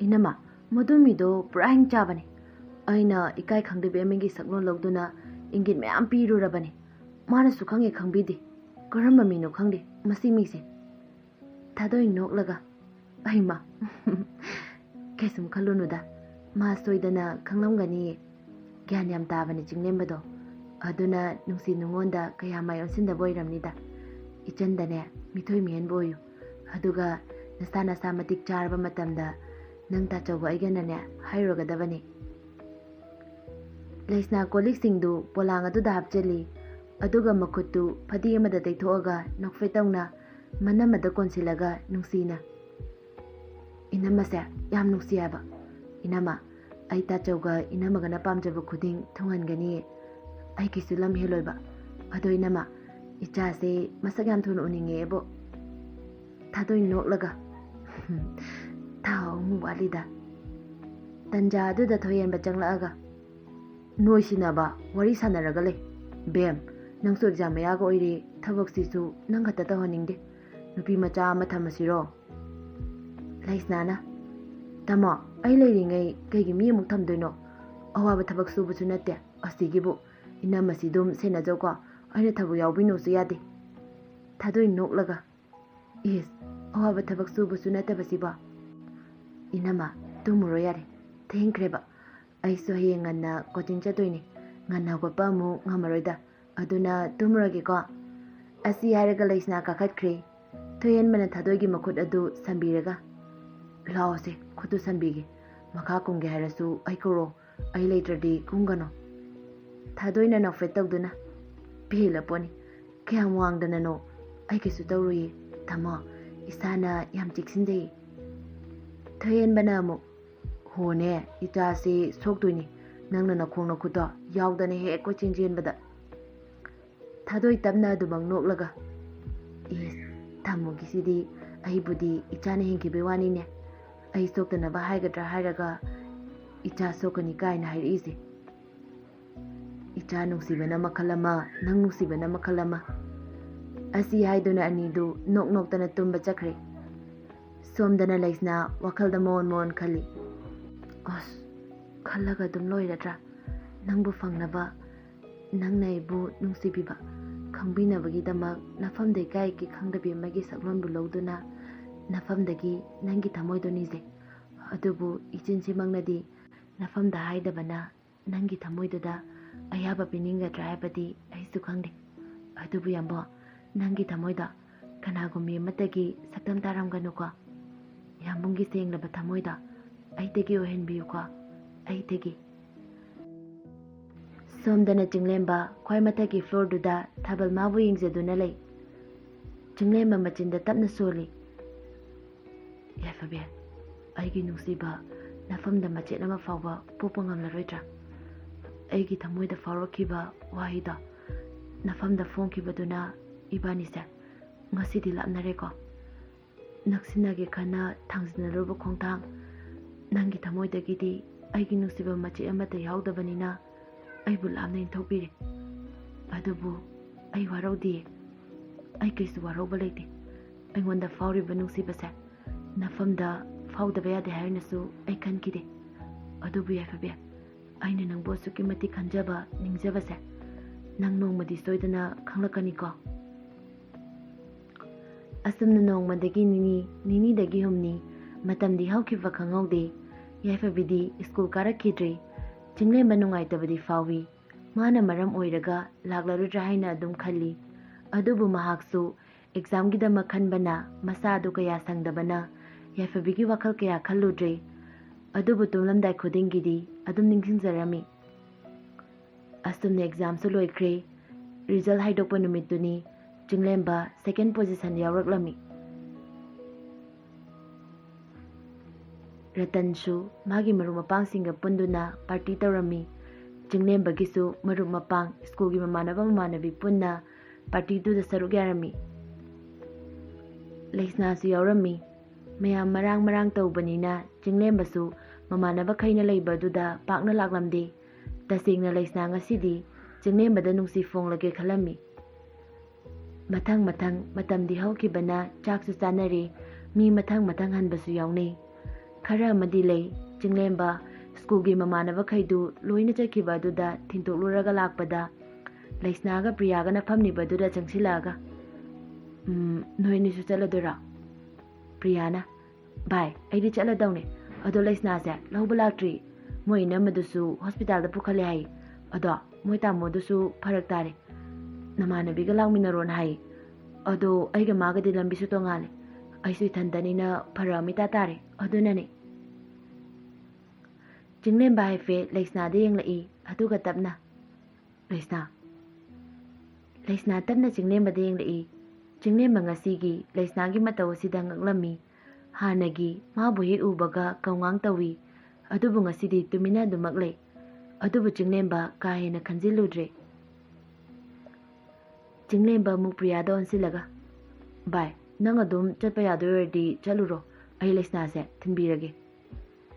"ꯏꯅꯝꯃ, ꯃꯗꯨ ꯃꯤꯗꯣ ꯄꯨꯔꯥ ꯍꯤꯡꯆꯥꯕꯅꯤ꯫ ꯑꯩꯅ ꯏꯀꯥꯏ ꯈꯪꯗꯕꯤ ꯑꯃꯒꯤ ꯁꯛꯂꯣꯟ ꯂꯧꯗꯨꯅ ꯏꯪꯒꯤꯠ ꯃꯌꯥꯝ ꯄꯤꯔꯨꯔꯕꯅꯤ꯫ ꯃꯥꯅꯁꯨ ꯈꯪꯉꯦ ꯈꯪꯕꯤꯗꯦ꯫ ꯀꯔꯝꯕ ꯃꯤꯅꯣ ꯈꯪꯗꯦ ꯃꯁꯤ ꯃꯤꯁꯦ꯫" ꯊꯥꯗꯣꯏ ꯅꯣꯛꯂꯒ, "ꯑꯩꯃ, ꯀꯩꯁꯨꯝ ꯈꯜꯂꯨꯅꯨꯗ, ꯃꯥ ꯁꯣꯏꯗꯅ ꯈꯪꯂꯝꯒꯅꯤꯌꯦ꯫ ꯒ꯭ꯌꯥꯟ ꯌꯥꯝ ꯇꯥꯕꯅꯦ ꯆꯤꯡꯂꯦꯝꯕꯗꯣ꯫ ꯑꯗꯨꯅ ꯅꯨꯡꯁꯤ ꯅꯨꯡꯉꯣꯟꯗ ꯀꯌꯥ ꯃꯥꯏ ꯑꯣꯟꯁꯤꯟꯗꯕ ꯑꯣꯏꯔꯝꯅꯤꯗ꯫ ꯏꯆꯟꯗꯅꯦ, ꯃꯤꯊꯣꯏ ꯃꯤꯍꯦꯟꯕ ꯑꯣꯏꯌꯨ꯫ ꯑꯗꯨꯒ ꯅꯁꯥ ꯅꯁꯥ ꯃꯇꯤꯛ ꯆꯥꯔꯕ ꯃꯇꯝꯗ ꯅꯪ ꯇꯥꯆꯧꯒ ꯑꯩꯒꯅꯅꯦ ꯍꯥꯏꯔꯨꯔꯒꯗꯕꯅꯤ꯫" ꯂꯩꯁꯅꯥ ꯀꯣꯜꯂꯤꯛꯁꯤꯡꯗꯨ ꯄꯣꯂꯥꯡ ꯑꯗꯨꯗ ꯍꯥꯞꯆꯤꯜꯂꯤ꯫ ꯑꯗꯨꯒ ꯃꯈꯨꯠꯇꯨ ꯐꯗꯤ ꯑꯃꯗ ꯇꯩꯊꯣꯛꯑꯒ ꯅꯣꯛꯐꯦꯠ ꯇꯧꯅ ꯃꯅꯝ ꯑꯗ ꯀꯣꯟꯁꯤꯜꯂꯒ ꯅꯨꯡꯁꯤꯅ, "ꯏꯅꯝꯃꯁꯦ ꯌꯥꯝ ꯅꯨꯡꯁꯤ ꯍꯥꯏꯕ꯫ ꯏꯅꯝꯃ, ꯑꯩ ꯇꯥꯆꯧꯒ ꯏꯅꯝꯃꯒꯅ ꯄꯥꯝꯖꯕ ꯈꯨꯗꯤꯡ ꯊꯨꯡꯍꯟꯒꯅꯤꯌꯦ꯫ ꯑꯩꯒꯤꯁꯨ ꯂꯝ ꯍꯦꯜꯂꯣꯏꯕ꯫ ꯑꯗꯣ ꯏꯅꯝꯃ, ꯏꯆꯥꯁꯦ ꯃꯁꯛ ꯌꯥꯝ ꯊꯨꯅ ꯎꯅꯤꯡꯉꯦꯕꯣ꯫" ꯊꯥꯗꯣꯏ ꯅꯣꯛꯂꯒ, "ꯊꯥ ꯑꯍꯨꯝ ꯋꯥꯠꯂꯤꯗ꯫" ꯇꯟꯖꯥ ꯑꯗꯨꯗ ꯊꯣꯏꯍꯦꯟꯕ ꯆꯪꯂꯛꯑꯒ, "ꯅꯣꯏ ꯁꯤꯟꯅꯕ ꯋꯥꯔꯤ ꯁꯥꯟꯅꯔꯒ ꯂꯩ꯫ ꯕꯦꯝ, ꯅꯪꯁꯨ ꯑꯦꯛꯖꯥꯝ ꯃꯌꯥꯒ ꯑꯣꯏꯔꯦ, ꯊꯕꯛꯁꯤꯁꯨ ꯅꯪ ꯈꯛꯇ ꯇꯧꯍꯟꯅꯤꯡꯗꯦ꯫ ꯅꯨꯄꯤ ꯃꯆꯥ ꯑꯃ ꯊꯝꯃꯁꯤꯔꯣ?" ꯂꯩꯁꯅꯥꯅ, "ꯇꯥꯃꯣ, ꯑꯩ ꯂꯩꯔꯤꯉꯩ ꯀꯩꯒꯤ ꯃꯤ ꯑꯃꯨꯛ ꯊꯝꯗꯣꯏꯅꯣ? ꯑꯋꯥꯕ ꯊꯕꯛ ꯁꯨꯕꯁꯨ ꯅꯠꯇꯦ꯫ ꯑꯁꯤꯒꯤꯕꯨ ꯏꯅꯝꯃꯁꯤ ꯑꯗꯨꯝ ꯁꯦꯟꯅꯖꯧꯀꯣ, ꯑꯩꯅ ꯊꯕꯛ ꯌꯥꯎꯕꯤꯅꯨꯁꯨ ꯌꯥꯗꯦ꯫" ꯊꯥꯗꯣꯏ ꯅꯣꯛꯂꯒ, "ꯏꯁ, ꯑꯋꯥꯕ ꯊꯕꯛ ꯁꯨꯕꯁꯨ ꯅꯠꯇꯕꯁꯤꯕꯣ? ꯏꯅꯝꯃ, ꯇꯨꯝꯃꯨꯔꯣ ꯌꯥꯔꯦ, ꯊꯦꯡꯈ꯭ꯔꯦꯕ꯫ ꯑꯩꯁꯨ ꯍꯌꯦꯡ ꯉꯟꯅ ꯀꯣꯆꯤꯡ ꯆꯠꯇꯣꯏꯅꯤ꯫ ꯉꯟꯅ ꯍꯧꯒꯠꯄ ꯑꯃꯨꯛ ꯉꯝꯃꯔꯣꯏꯗ꯫ ꯑꯗꯨꯅ ꯇꯨꯝꯃꯨꯔꯒꯦꯀꯣ꯫" ꯑꯁꯤ ꯍꯥꯏꯔꯒ ꯂꯩꯁꯅꯥ ꯀꯥꯈꯠꯈ꯭ꯔꯦ꯫ ꯊꯣꯏꯍꯦꯟꯕꯅ ꯊꯥꯗꯣꯏꯒꯤ ꯃꯈꯨꯠ ꯑꯗꯨ ꯁꯝꯕꯤꯔꯒ, "ꯂꯥꯛꯑꯣꯁꯦ, ꯈꯨꯠꯇꯨ ꯁꯝꯕꯤꯒꯦ꯫ ꯃꯈꯥ ꯀꯨꯝꯒꯦ ꯍꯥꯏꯔꯁꯨ ꯑꯩ ꯀꯧꯔꯣ꯫ ꯑꯩ ꯂꯩꯇ꯭ꯔꯗꯤ ꯀꯨꯝꯒꯅꯣ꯫" ꯊꯥꯗꯣꯏꯅ ꯅꯣꯛꯐꯦꯠ ꯇꯧꯗꯨꯅ, "ꯄꯦꯜꯂꯄꯣꯠꯅꯤ꯫ ꯀꯌꯥꯝ ꯋꯥꯡꯗꯅꯅꯣ? ꯑꯩ ꯀꯩꯁꯨ ꯇꯧꯔꯣꯏꯌꯦ꯫ ꯇꯥꯃꯣ, ꯏꯁꯥꯅ ꯌꯥꯝ ꯆꯦꯛꯁꯤꯟꯖꯩꯌꯦ꯫" ꯊꯣꯏꯍꯦꯟꯕꯅ ꯑꯃꯨꯛ, "ꯍꯣꯅꯦ, ꯏꯆꯥꯁꯤ ꯁꯣꯛꯇꯣꯏꯅꯤ, ꯅꯪꯅ ꯅꯈꯣꯡ ꯅꯈꯨꯠꯇꯣ ꯌꯥꯎꯗꯅ ꯍꯦꯛ ꯀꯣꯏꯆꯦꯟ ꯆꯦꯟꯕꯗ꯫" ꯊꯥꯗꯣꯏ ꯇꯞꯅ ꯑꯗꯨꯃꯛ ꯅꯣꯛꯂꯒ, "ꯏꯁ, ꯊꯝꯃꯨꯒꯤꯁꯤꯗꯤ, ꯑꯩꯕꯨꯗꯤ ꯏꯆꯥꯅ ꯍꯦꯟꯈꯤꯕꯩ ꯋꯥꯅꯤꯅꯦ, ꯑꯩ ꯁꯣꯛꯇꯅꯕ ꯍꯥꯏꯒꯗ꯭ꯔꯥ ꯍꯥꯏꯔꯒ ꯏꯆꯥ ꯁꯣꯛꯀꯅꯤ ꯀꯥꯏꯅ ꯍꯥꯏꯔꯛꯏꯁꯦ꯫ ꯏꯆꯥ ꯅꯨꯡꯁꯤꯕꯅ ꯃꯈꯜ ꯑꯃ, ꯅꯪ ꯅꯨꯡꯁꯤꯕꯅ ꯃꯈꯜ ꯑꯃ꯫" ꯑꯁꯤ ꯍꯥꯏꯗꯨꯅ ꯑꯅꯤꯗꯨ ꯅꯣꯛ ꯅꯣꯛꯇꯅ ꯇꯨꯝꯕ ꯆꯠꯈ꯭ꯔꯦ꯫ ꯁꯣꯝꯗꯅ ꯂꯩꯁꯅꯥ ꯋꯥꯈꯜꯗ ꯃꯣꯟ ꯃꯣꯟ ꯈꯜꯂꯤ꯫ "ꯑꯁ, ꯈꯜꯂꯒ ꯑꯗꯨꯝ ꯂꯣꯏꯔꯗ꯭ꯔꯥ? ꯅꯪꯕꯨ ꯐꯪꯅꯕ, ꯅꯪꯅ ꯑꯩꯕꯨ ꯅꯨꯡꯁꯤꯕꯤꯕ, ꯈꯪꯕꯤꯅꯕꯒꯤꯗꯃꯛ ꯅꯐꯝꯗ ꯏꯀꯥꯏ ꯏꯀꯤ ꯈꯪꯗꯕꯤ ꯑꯃꯒꯤ ꯁꯛꯂꯣꯟꯕꯨ ꯂꯧꯗꯨꯅ ꯅꯐꯝꯗꯒꯤ ꯅꯪꯒꯤ ꯊꯃꯣꯏꯗꯣ ꯅꯤꯖꯩ꯫ ꯑꯗꯨꯕꯨ ꯏꯆꯤꯟ ꯁꯤꯃꯛꯅꯗꯤ ꯅꯐꯝꯗ ꯍꯥꯏꯗꯕꯅ ꯅꯪꯒꯤ ꯊꯃꯣꯏꯗꯨꯗ ꯑꯌꯥꯕ ꯄꯤꯅꯤꯡꯒꯗ꯭ꯔꯥ ꯍꯥꯏꯕꯗꯤ ꯑꯩꯁꯨ ꯈꯪꯗꯦ꯫ ꯑꯗꯨꯕꯨ ꯌꯥꯝꯕꯣ, ꯅꯪꯒꯤ ꯊꯃꯣꯏꯗ ꯀꯅꯥꯒꯨꯝꯕꯤ ꯑꯃꯠꯇꯒꯤ ꯁꯛꯇꯝ ꯇꯥꯔꯝꯒꯅꯨꯀꯣ꯫ ꯌꯥꯝꯕꯨꯡꯒꯤ ꯁꯦꯡꯂꯕ ꯊꯃꯣꯏꯗ ꯑꯩꯗꯒꯤ ꯑꯣꯏꯍꯟꯕꯤꯌꯨꯀꯣ, ꯑꯩꯗꯒꯤ꯫" ꯁꯣꯝꯗꯅ ꯆꯤꯡꯂꯦꯝꯕ ꯈ꯭ꯋꯥꯏ ꯃꯊꯛꯀꯤ ꯐ꯭ꯂꯣꯔꯗꯨꯗ ꯊꯥꯕꯜ ꯃꯥꯕꯨ ꯌꯦꯡꯖꯗꯨꯅ ꯂꯩ꯫ ꯆꯤꯡꯂꯦꯝꯕ ꯃꯆꯤꯟꯗ ꯇꯞꯅ ꯁꯣꯜꯂꯤ꯫ "ꯌꯥꯏꯐꯕꯤ, ꯑꯩꯒꯤ ꯅꯨꯡꯁꯤꯕ, ꯅꯐꯝꯗ ꯃꯆꯦꯠ ꯑꯃ ꯐꯥꯎꯕ ꯄꯣꯛꯄ ꯉꯝꯂꯔꯣꯏꯗ꯭ꯔꯥ? ꯑꯩꯒꯤ ꯊꯃꯣꯏꯗ ꯐꯥꯎꯔꯛꯈꯤꯕ ꯋꯥꯍꯩꯗꯣ ꯅꯐꯝꯗ ꯐꯣꯡꯈꯤꯕꯗꯨꯅ ꯏꯕꯥꯅꯤꯁꯦ ꯉꯁꯤꯗꯤ ꯂꯥꯞꯅꯔꯦꯀꯣ꯫ ꯅꯛꯁꯤꯟꯅꯒꯦ ꯈꯟꯅ ꯊꯥꯡꯖꯤꯟꯅꯔꯨꯕ ꯈꯣꯡꯊꯥꯡ, ꯅꯪꯒꯤ ꯊꯃꯣꯏꯗꯒꯤꯗꯤ ꯑꯩꯒꯤ ꯅꯨꯡꯁꯤꯕ ꯃꯆꯦꯠ ꯑꯃꯠꯇ ꯌꯥꯎꯗꯕꯅꯤꯅ ꯑꯩꯕꯨ ꯂꯥꯞꯅ ꯏꯟꯊꯣꯛꯄꯤꯔꯦ꯫ ꯑꯗꯨꯕꯨ ꯑꯩ ꯋꯥꯔꯧꯗꯤꯌꯦ꯫ ꯑꯩ ꯀꯩꯁꯨ ꯋꯥꯔꯧꯕ ꯂꯩꯇꯦ꯫ ꯑꯩꯉꯣꯟꯗ ꯐꯥꯎꯔꯤꯕ ꯅꯨꯡꯁꯤꯕꯁꯦ ꯅꯐꯝꯗ ꯐꯥꯎꯗꯕ ꯌꯥꯗꯦ ꯍꯥꯏꯅꯁꯨ ꯑꯩ ꯈꯟꯈꯤꯗꯦ꯫ ꯑꯗꯨꯕꯨ ꯌꯥꯏꯐꯕꯤ, ꯑꯩꯅ ꯅꯪꯕꯨ ꯑꯁꯨꯛꯀꯤ ꯃꯇꯤꯛ ꯈꯟꯖꯕ, ꯅꯤꯡꯖꯕꯁꯦ ꯅꯪ ꯅꯣꯡꯃꯗꯤ ꯁꯣꯏꯗꯅ ꯈꯪꯂꯛꯀꯅꯤꯀꯣ꯫" ꯑꯁꯨꯝꯅ ꯅꯣꯡꯃꯗꯒꯤ ꯅꯤꯅꯤ, ꯅꯤꯅꯤꯗꯒꯤ ꯍꯨꯝꯅꯤ, ꯃꯇꯝꯗꯤ ꯍꯧꯈꯤꯕ ꯈꯪꯍꯧꯗꯦ꯫ ꯌꯥꯏꯐꯕꯤꯗꯤ ꯁ꯭ꯀꯨꯜ ꯀꯥꯔꯛꯈꯤꯗ꯭ꯔꯦ꯫ ꯆꯤꯡꯂꯦꯝꯕ ꯅꯨꯡꯉꯥꯏꯇꯕꯗꯤ ꯐꯥꯎꯏ꯫ ꯃꯥꯅ ꯃꯔꯝ ꯑꯣꯏꯔꯒ ꯂꯥꯛꯂꯔꯣꯏꯗ꯭ꯔꯥ ꯍꯥꯏꯅ ꯑꯗꯨꯝ ꯈꯜꯂꯤ꯫ ꯑꯗꯨꯕꯨ ꯃꯍꯥꯛꯁꯨ ꯑꯦꯛꯖꯥꯝꯒꯤꯗꯃꯛ ꯈꯟꯕꯅ ꯃꯁꯥ ꯑꯗꯨ ꯀꯌꯥ ꯁꯪꯗꯕꯅ ꯌꯥꯏꯐꯕꯤꯒꯤ ꯋꯥꯈꯜ ꯀꯌꯥ ꯈꯜꯂꯨꯗ꯭ꯔꯦ꯫ ꯑꯗꯨꯕꯨ ꯇꯨꯝꯂꯝꯗꯥꯏ ꯈꯨꯗꯤꯡꯒꯤꯗꯤ ꯑꯗꯨꯝ ꯅꯤꯡꯁꯤꯡꯖꯔꯝꯃꯤ꯫ ꯑꯁꯨꯝꯅ ꯑꯦꯛꯖꯥꯝꯁꯨ ꯂꯣꯏꯈ꯭ꯔꯦ꯫ ꯔꯤꯖꯜ ꯍꯥꯏꯗꯣꯛꯄ ꯅꯨꯃꯤꯠꯇꯨꯅꯤ꯫ ꯆꯤꯡꯂꯦꯝꯕ ꯁꯦꯀꯦꯟ ꯄꯣꯖꯤꯁꯟ ꯌꯥꯎꯔꯛꯂꯝꯃꯤ꯫ ꯔꯇꯟꯁꯨ ꯃꯥꯒꯤ ꯃꯔꯨꯞ ꯃꯄꯥꯡꯁꯤꯡꯒ ꯄꯨꯟꯗꯨꯅ ꯄꯥꯔꯇꯤ ꯇꯧꯔꯝꯃꯤ꯫ ꯆꯤꯡꯂꯦꯝꯕꯒꯤꯁꯨ ꯃꯔꯨꯞ ꯃꯄꯥꯡ, ꯁ꯭ꯀꯨꯜꯒꯤ ꯃꯃꯥꯟꯅꯕ ꯃꯃꯥꯟꯅꯕꯤ ꯄꯨꯟꯅ ꯄꯥꯔꯇꯤꯗꯨꯗ ꯁꯔꯨꯛ ꯌꯥꯔꯝꯃꯤ꯫ ꯂꯩꯁꯅꯥꯁꯨ ꯌꯥꯎꯔꯝꯃꯤ꯫ ꯃꯌꯥꯝ ꯃꯔꯥꯡ ꯃꯔꯥꯡ ꯇꯧꯕꯅꯤꯅ ꯆꯤꯡꯂꯦꯝꯕꯁꯨ ꯃꯃꯥꯟꯅꯕꯈꯩꯅ ꯂꯩꯕꯗꯨꯗ ꯄꯥꯛꯅ ꯂꯥꯛꯂꯝꯗꯦ꯫ ꯇꯁꯦꯡꯅ ꯂꯩꯁꯅꯥ ꯉꯁꯤꯗꯤ ꯆꯤꯡꯂꯦꯝꯕꯗ ꯅꯨꯡꯁꯤ ꯐꯣꯡꯂꯒꯦ ꯈꯜꯂꯝꯃꯤ꯫ ꯃꯊꯪ ꯃꯊꯪ ꯃꯇꯝꯗꯤ ꯍꯧꯈꯤꯕꯅ ꯆꯥꯛꯁꯨ ꯆꯥꯅꯔꯦ꯫ ꯃꯤ ꯃꯊꯪ ꯃꯊꯪ ꯍꯟꯕꯁꯨ ꯌꯥꯎꯅꯩ꯫ ꯈꯔ ꯑꯃꯗꯤ ꯂꯩ꯫ ꯆꯤꯡꯂꯦꯝꯕ ꯁ꯭ꯀꯨꯜꯒꯤ ꯃꯃꯥꯟꯅꯕꯈꯩꯗꯨ ꯂꯣꯏꯅ ꯆꯠꯈꯤꯕ ꯑꯗꯨꯗ ꯊꯤꯟꯇꯣꯛꯂꯨꯔꯒ ꯂꯥꯛꯄꯗ ꯂꯩꯁꯅꯥꯒ ꯄ꯭ꯔꯤꯌꯥꯒꯅ ꯐꯝꯂꯤꯕꯗꯨꯗ ꯆꯪꯁꯤꯜꯂꯛꯑꯒ, "ꯎꯝ, ꯅꯣꯏ ꯑꯅꯤꯁꯨ ꯆꯠꯂꯗꯣꯏꯔꯣ?" ꯄ꯭ꯔꯤꯌꯥꯅ, "ꯚꯥꯏ, ꯑꯩꯗꯤ ꯆꯠꯂꯗꯧꯅꯦ꯫ ꯑꯗꯣ ꯂꯩꯁꯅꯥꯁꯦ ꯂꯧꯕ ꯂꯥꯛꯇ꯭ꯔꯤ꯫ ꯃꯣꯏ ꯏꯅꯝꯃꯗꯨꯁꯨ ꯍꯣꯁꯄꯤꯇꯥꯜꯗ ꯄꯨꯈꯠꯂꯦ ꯍꯥꯏ꯫ ꯑꯗꯣ ꯃꯣꯏ ꯇꯥꯃꯣꯗꯨꯁꯨ ꯐꯔꯛ ꯇꯥꯔꯦ꯫ ꯅꯃꯥꯟꯅꯕꯤꯒ ꯂꯥꯛꯃꯤꯟꯅꯔꯣꯅ ꯍꯥꯏ꯫ ꯑꯗꯣ ꯑꯩꯒ ꯃꯥꯒꯗꯤ ꯂꯝꯕꯤꯁꯨ ꯇꯣꯡꯉꯥꯜꯂꯦ꯫ ꯑꯩꯁꯨ ꯏꯊꯟꯇꯅꯤꯅ ꯐꯔꯛ ꯑꯃ ꯏꯇꯥ ꯇꯥꯔꯦ꯫ ꯑꯗꯨꯅꯅꯦ꯫" ꯆꯤꯡꯂꯦꯝꯕ ꯍꯥꯏꯐꯦꯠ ꯂꯩꯁꯅꯥꯗ ꯌꯦꯡꯂꯛꯏ, ꯑꯗꯨꯒ ꯇꯞꯅ, "ꯂꯩꯁꯅꯥ꯫" ꯂꯩꯁꯅꯥ ꯇꯞꯅ ꯆꯤꯡꯂꯦꯝꯕꯗ ꯌꯦꯡꯂꯛꯏ꯫ ꯆꯤꯡꯂꯦꯝꯕ ꯉꯁꯤꯒꯤ ꯂꯩꯁꯅꯥꯒꯤ ꯃꯇꯧ ꯑꯁꯤꯗ ꯉꯛꯂꯝꯃꯤ꯫ ꯍꯥꯟꯅꯒꯤ ꯃꯥꯕꯨ ꯍꯦꯛ ꯎꯕꯒ ꯀꯧꯉꯥꯡ ꯇꯧꯏ, ꯑꯗꯨꯕꯨ ꯉꯁꯤꯗꯤ ꯇꯨꯃꯤꯟꯅ ꯑꯗꯨꯃꯛ ꯂꯩ꯫ ꯑꯗꯨꯕꯨ ꯆꯤꯡꯂꯦꯝꯕ ꯀꯥ ꯍꯦꯟꯅ ꯈꯟꯖꯤꯜꯂꯨꯗ꯭ꯔꯦ꯫ ꯆꯤꯡꯂꯦꯝꯕ ꯑꯃꯨꯛ ꯄ꯭ꯔꯤꯌꯥꯗ ꯑꯣꯟꯁꯤꯜꯂꯒ, "ꯚꯥꯏ, ꯅꯪ ꯑꯗꯨꯝ ꯆꯠꯄ ꯌꯥꯗꯣꯏ ꯑꯣꯏꯔꯗꯤ ꯆꯠꯂꯨꯔꯣ, ꯑꯩ ꯂꯩꯁꯅꯥꯁꯦ ꯊꯤꯟꯕꯤꯔꯒꯦ꯫"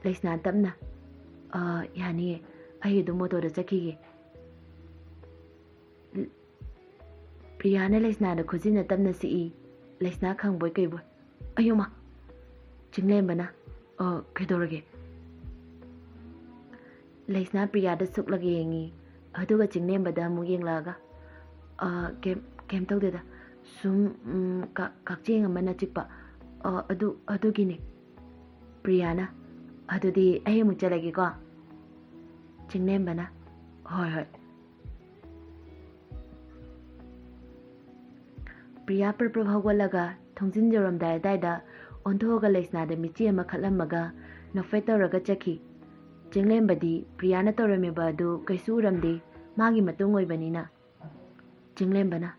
ꯂꯩꯁꯅꯥ ꯇꯞꯅ, "ꯑ, ꯌꯥꯅꯤꯌꯦ, ꯑꯩ ꯑꯗꯨꯝ ꯑꯣꯇꯣꯗ ꯆꯠꯈꯤꯒꯦ꯫" ꯄ꯭ꯔꯤꯌꯥꯅ ꯂꯩꯁꯅꯥꯗ ꯈꯨꯖꯤꯟꯅ ꯇꯞꯅ ꯁꯤꯛꯏ꯫ ꯂꯩꯁꯅꯥ ꯈꯪꯕꯣꯏ ꯀꯩꯕꯣꯏ, "ꯑꯌꯣꯃ!" ꯆꯤꯡꯂꯦꯝꯕꯅ, "ꯑ, ꯀꯩꯗꯧꯔꯒꯦ?" ꯂꯩꯁꯅꯥ ꯄ꯭ꯔꯤꯌꯥꯗ ꯁꯨꯛꯂꯒ ꯌꯦꯡꯉꯤ, ꯑꯗꯨꯒ ꯆꯤꯡꯂꯦꯝꯕꯗ ꯑꯃꯨꯛ ꯌꯦꯡꯂꯛꯑꯒ, "ꯑ, ꯀꯩꯝ, ꯀꯩꯝ ꯇꯧꯗꯦꯗ, ꯁꯨꯝ, ꯎꯝ, ꯀ-, ꯀꯛꯆꯦꯡ ꯑꯃꯅ ꯆꯤꯛꯄ, ꯑ, ꯑꯗꯨ, ꯑꯗꯨꯒꯤꯅꯦ꯫" ꯄ꯭ꯔꯤꯌꯥꯅ, "ꯑꯗꯨꯗꯤ ꯑꯩ ꯑꯃꯨꯛ ꯆꯠꯂꯒꯦꯀꯣ꯫" ꯆꯤꯡꯂꯦꯝꯕꯅ, "ꯍꯣꯏ, ꯍꯣꯏ꯫" ꯄ꯭ꯔꯤꯌꯥ ꯄ꯭ꯔꯞ ꯄ꯭ꯔꯞ ꯍꯧꯒꯠꯂꯒ ꯊꯣꯡꯖꯤꯟ ꯌꯧꯔꯝꯗꯥꯏ ꯑꯗꯥꯏꯗ ꯑꯣꯟꯊꯣꯛꯑꯒ ꯂꯩꯁꯅꯥꯗ ꯃꯤꯠꯆꯤ ꯑꯃ ꯈꯠꯂꯝꯃꯒ ꯅꯣꯛꯐꯦꯠ ꯇꯧꯔꯒ ꯆꯠꯈꯤ꯫ ꯆꯤꯡꯂꯦꯝꯕꯗꯤ ꯄ꯭ꯔꯤꯌꯥꯅ ꯇꯧꯔꯝꯃꯤꯕ ꯑꯗꯨ ꯀꯩꯁꯨ ꯎꯔꯝꯗꯦ, ꯃꯥꯒꯤ ꯃꯇꯨꯡ ꯑꯣꯏꯕꯅꯤꯅ꯫ ꯆꯤꯡꯂꯦꯝꯕꯅ,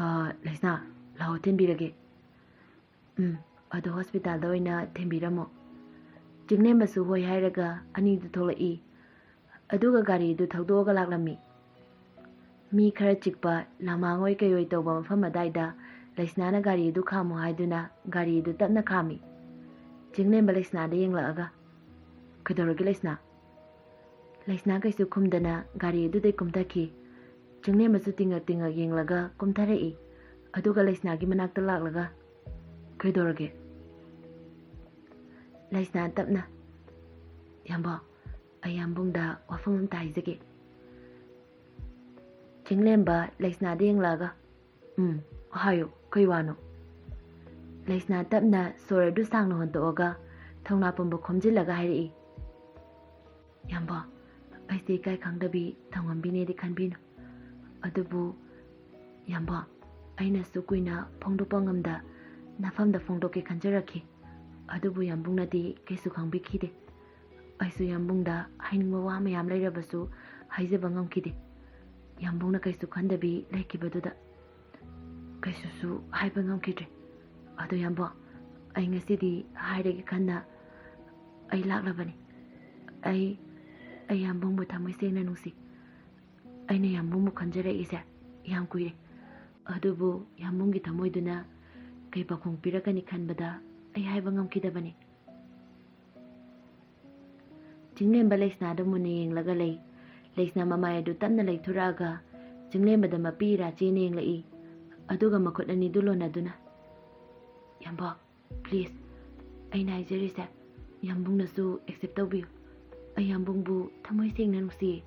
"ꯑ, ꯂꯩꯁꯅꯥ, ꯂꯥꯛꯑꯣ ꯊꯤꯟꯕꯤꯔꯒꯦ꯫" "ꯎꯝ, ꯑꯗꯣ ꯍꯣꯁꯄꯤꯇꯥꯜꯗ ꯑꯣꯏꯅ ꯊꯤꯟꯕꯤꯔꯝꯃꯣ꯫" ꯆꯤꯡꯂꯦꯝꯕꯁꯨ ꯍꯣꯏ ꯍꯥꯏꯔꯒ ꯑꯅꯤꯗꯨ ꯊꯣꯛꯂꯛꯏ꯫ ꯑꯗꯨꯒ ꯒꯥꯔꯤꯗꯨ ꯊꯧꯗꯣꯛꯑꯒ ꯂꯥꯛꯂꯝꯃꯤ꯫ ꯃꯤ ꯈꯔ ꯆꯤꯛꯄ ꯂꯃꯥꯡꯑꯣꯏ ꯀꯩꯑꯣꯏ ꯇꯧꯕ ꯃꯐꯝ ꯑꯗꯥꯏꯗ ꯂꯩꯁꯅꯥꯅ ꯒꯥꯔꯤ ꯑꯗꯨ ꯈꯥꯝꯃꯨ ꯍꯥꯏꯗꯨꯅ ꯒꯥꯔꯤ ꯑꯗꯨ ꯇꯞꯅ ꯈꯥꯝꯃꯤ꯫ ꯆꯤꯡꯂꯦꯝꯕ ꯂꯩꯁꯅꯥꯗ ꯌꯦꯡꯂꯛꯑꯒ, "ꯀꯩꯗꯧꯔꯒꯦ ꯂꯩꯁꯅꯥ?" ꯂꯩꯁꯅꯥ ꯀꯩꯁꯨ ꯈꯨꯝꯗꯅ ꯒꯥꯔꯤ ꯑꯗꯨꯗꯩ ꯀꯨꯝꯊꯈꯤ꯫ ꯆꯤꯡꯂꯦꯝꯕꯁꯨ ꯇꯤꯡꯉꯛ ꯇꯤꯡꯉꯛ ꯌꯦꯡꯂꯒ ꯀꯨꯝꯊꯔꯛꯏ꯫ ꯑꯗꯨꯒ ꯂꯩꯁꯅꯥꯒꯤ ꯃꯅꯥꯛꯇ ꯂꯥꯛꯂꯒ, "ꯀꯩꯗꯧꯔꯒꯦ?" ꯂꯩꯁꯅꯥ ꯇꯞꯅ, "ꯌꯥꯝꯕꯣ, ꯑꯩ ꯌꯥꯝꯕꯨꯡꯗ ꯋꯥꯐꯝ ꯑꯝꯇ ꯍꯥꯏꯖꯒꯦ꯫" ꯆꯤꯡꯂꯦꯝꯕ ꯂꯩꯁꯅꯥꯗ ꯌꯦꯡꯂꯛꯑꯒ, "ꯎꯝ, ꯍꯥꯏꯌꯨ, ꯀꯩ ꯋꯥꯅꯣ?" ꯂꯩꯁꯅꯥ ꯇꯞꯅ ꯁꯣꯔ ꯑꯗꯨ ꯁꯥꯡꯅ ꯍꯣꯟꯇꯣꯛꯑꯒ ꯊꯧꯅꯥ ꯄꯨꯝꯕ ꯈꯣꯝꯖꯤꯜꯂꯒ ꯍꯥꯏꯔꯛꯏ, "ꯌꯥꯝꯕꯣ, ꯑꯩꯁꯦ ꯏꯀꯥꯏ ꯈꯪꯗꯕꯤ ꯊꯧꯉꯝꯕꯤꯅꯦꯗꯤ ꯈꯟꯕꯤꯅꯨ꯫ ꯑꯗꯨꯕꯨ ꯌꯥꯝꯕꯣ, ꯑꯩꯅꯁꯨ ꯀꯨꯏꯅ ꯐꯣꯡꯗꯣꯛꯄ ꯉꯝꯗ ꯅꯐꯝꯗ ꯐꯣꯡꯗꯣꯛꯀꯦ ꯈꯟꯖꯔꯛꯈꯤ꯫ ꯑꯗꯨꯕꯨ ꯌꯥꯝꯕꯨꯡꯅꯗꯤ ꯀꯩꯁꯨ ꯈꯪꯕꯤꯈꯤꯗꯦ꯫ ꯑꯩꯁꯨ ꯌꯥꯝꯕꯨꯡꯗ ꯍꯥꯏꯅꯤꯡꯕ ꯋꯥ ꯃꯌꯥꯝ ꯂꯩꯔꯕꯁꯨ ꯍꯥꯏꯖꯕ ꯉꯝꯈꯤꯗꯦ꯫ ꯌꯥꯝꯕꯨꯡꯅ ꯀꯩꯁꯨ ꯈꯟꯗꯕꯤ ꯂꯩꯈꯤꯕꯗꯨꯗ ꯀꯩꯁꯨꯁꯨ ꯍꯥꯏꯕ ꯉꯝꯈꯤꯗ꯭ꯔꯦ꯫ ꯑꯗꯣ ꯌꯥꯝꯕꯣ, ꯑꯩ ꯉꯁꯤꯗꯤ ꯍꯥꯏꯔꯒꯦ ꯈꯟꯅ ꯑꯩ ꯂꯥꯛꯂꯕꯅꯤ꯫ ꯑꯩ, ꯑꯩ ꯌꯥꯝꯕꯨꯡꯕꯨ ꯊꯃꯣꯏ ꯁꯦꯡꯅ ꯅꯨꯡꯁꯤ꯫ ꯑꯩꯅ ꯌꯥꯝꯕꯨꯡꯕꯨ ꯈꯟꯖꯔꯛꯏꯁꯦ ꯌꯥꯝ ꯀꯨꯏꯔꯦ꯫ ꯑꯗꯨꯕꯨ ꯌꯥꯝꯕꯨꯡꯒꯤ ꯊꯃꯣꯏꯗꯨꯅ ꯀꯩ ꯄꯥꯎꯈꯨꯝ ꯄꯤꯔꯛꯀꯅꯤ ꯈꯟꯕꯗ ꯑꯩ ꯍꯥꯏꯕ ꯉꯝꯈꯤꯗꯕꯅꯤ꯫" ꯆꯤꯡꯂꯦꯝꯕ ꯂꯩꯁꯅꯥꯗ ꯃꯨꯟꯅ ꯌꯦꯡꯂꯒ ꯂꯩ꯫ ꯂꯩꯁꯅꯥ ꯃꯃꯥꯏ ꯑꯗꯨ ꯇꯞꯅ ꯂꯩꯊꯣꯔꯛꯑꯒ ꯆꯤꯡꯂꯦꯝꯕꯗ ꯃꯄꯤ ꯏꯔꯥ ꯆꯦꯅ ꯌꯦꯡꯂꯛꯏ꯫ ꯑꯗꯨꯒ ꯃꯈꯨꯠ ꯑꯅꯤꯗꯨ ꯂꯣꯟꯅꯗꯨꯅ, "ꯌꯥꯝꯕꯣ, please, ꯑꯩꯅ ꯍꯥꯏꯖꯔꯤꯁꯦ ꯌꯥꯝꯕꯨꯡꯅꯁꯨ accept ꯇꯧꯕꯤꯌꯨ꯫ ꯑꯩ ꯌꯥꯝꯕꯨꯡꯕꯨ ꯊꯃꯣꯏ ꯁꯦꯡꯅ ꯅꯨꯡꯁꯤꯌꯦ꯫"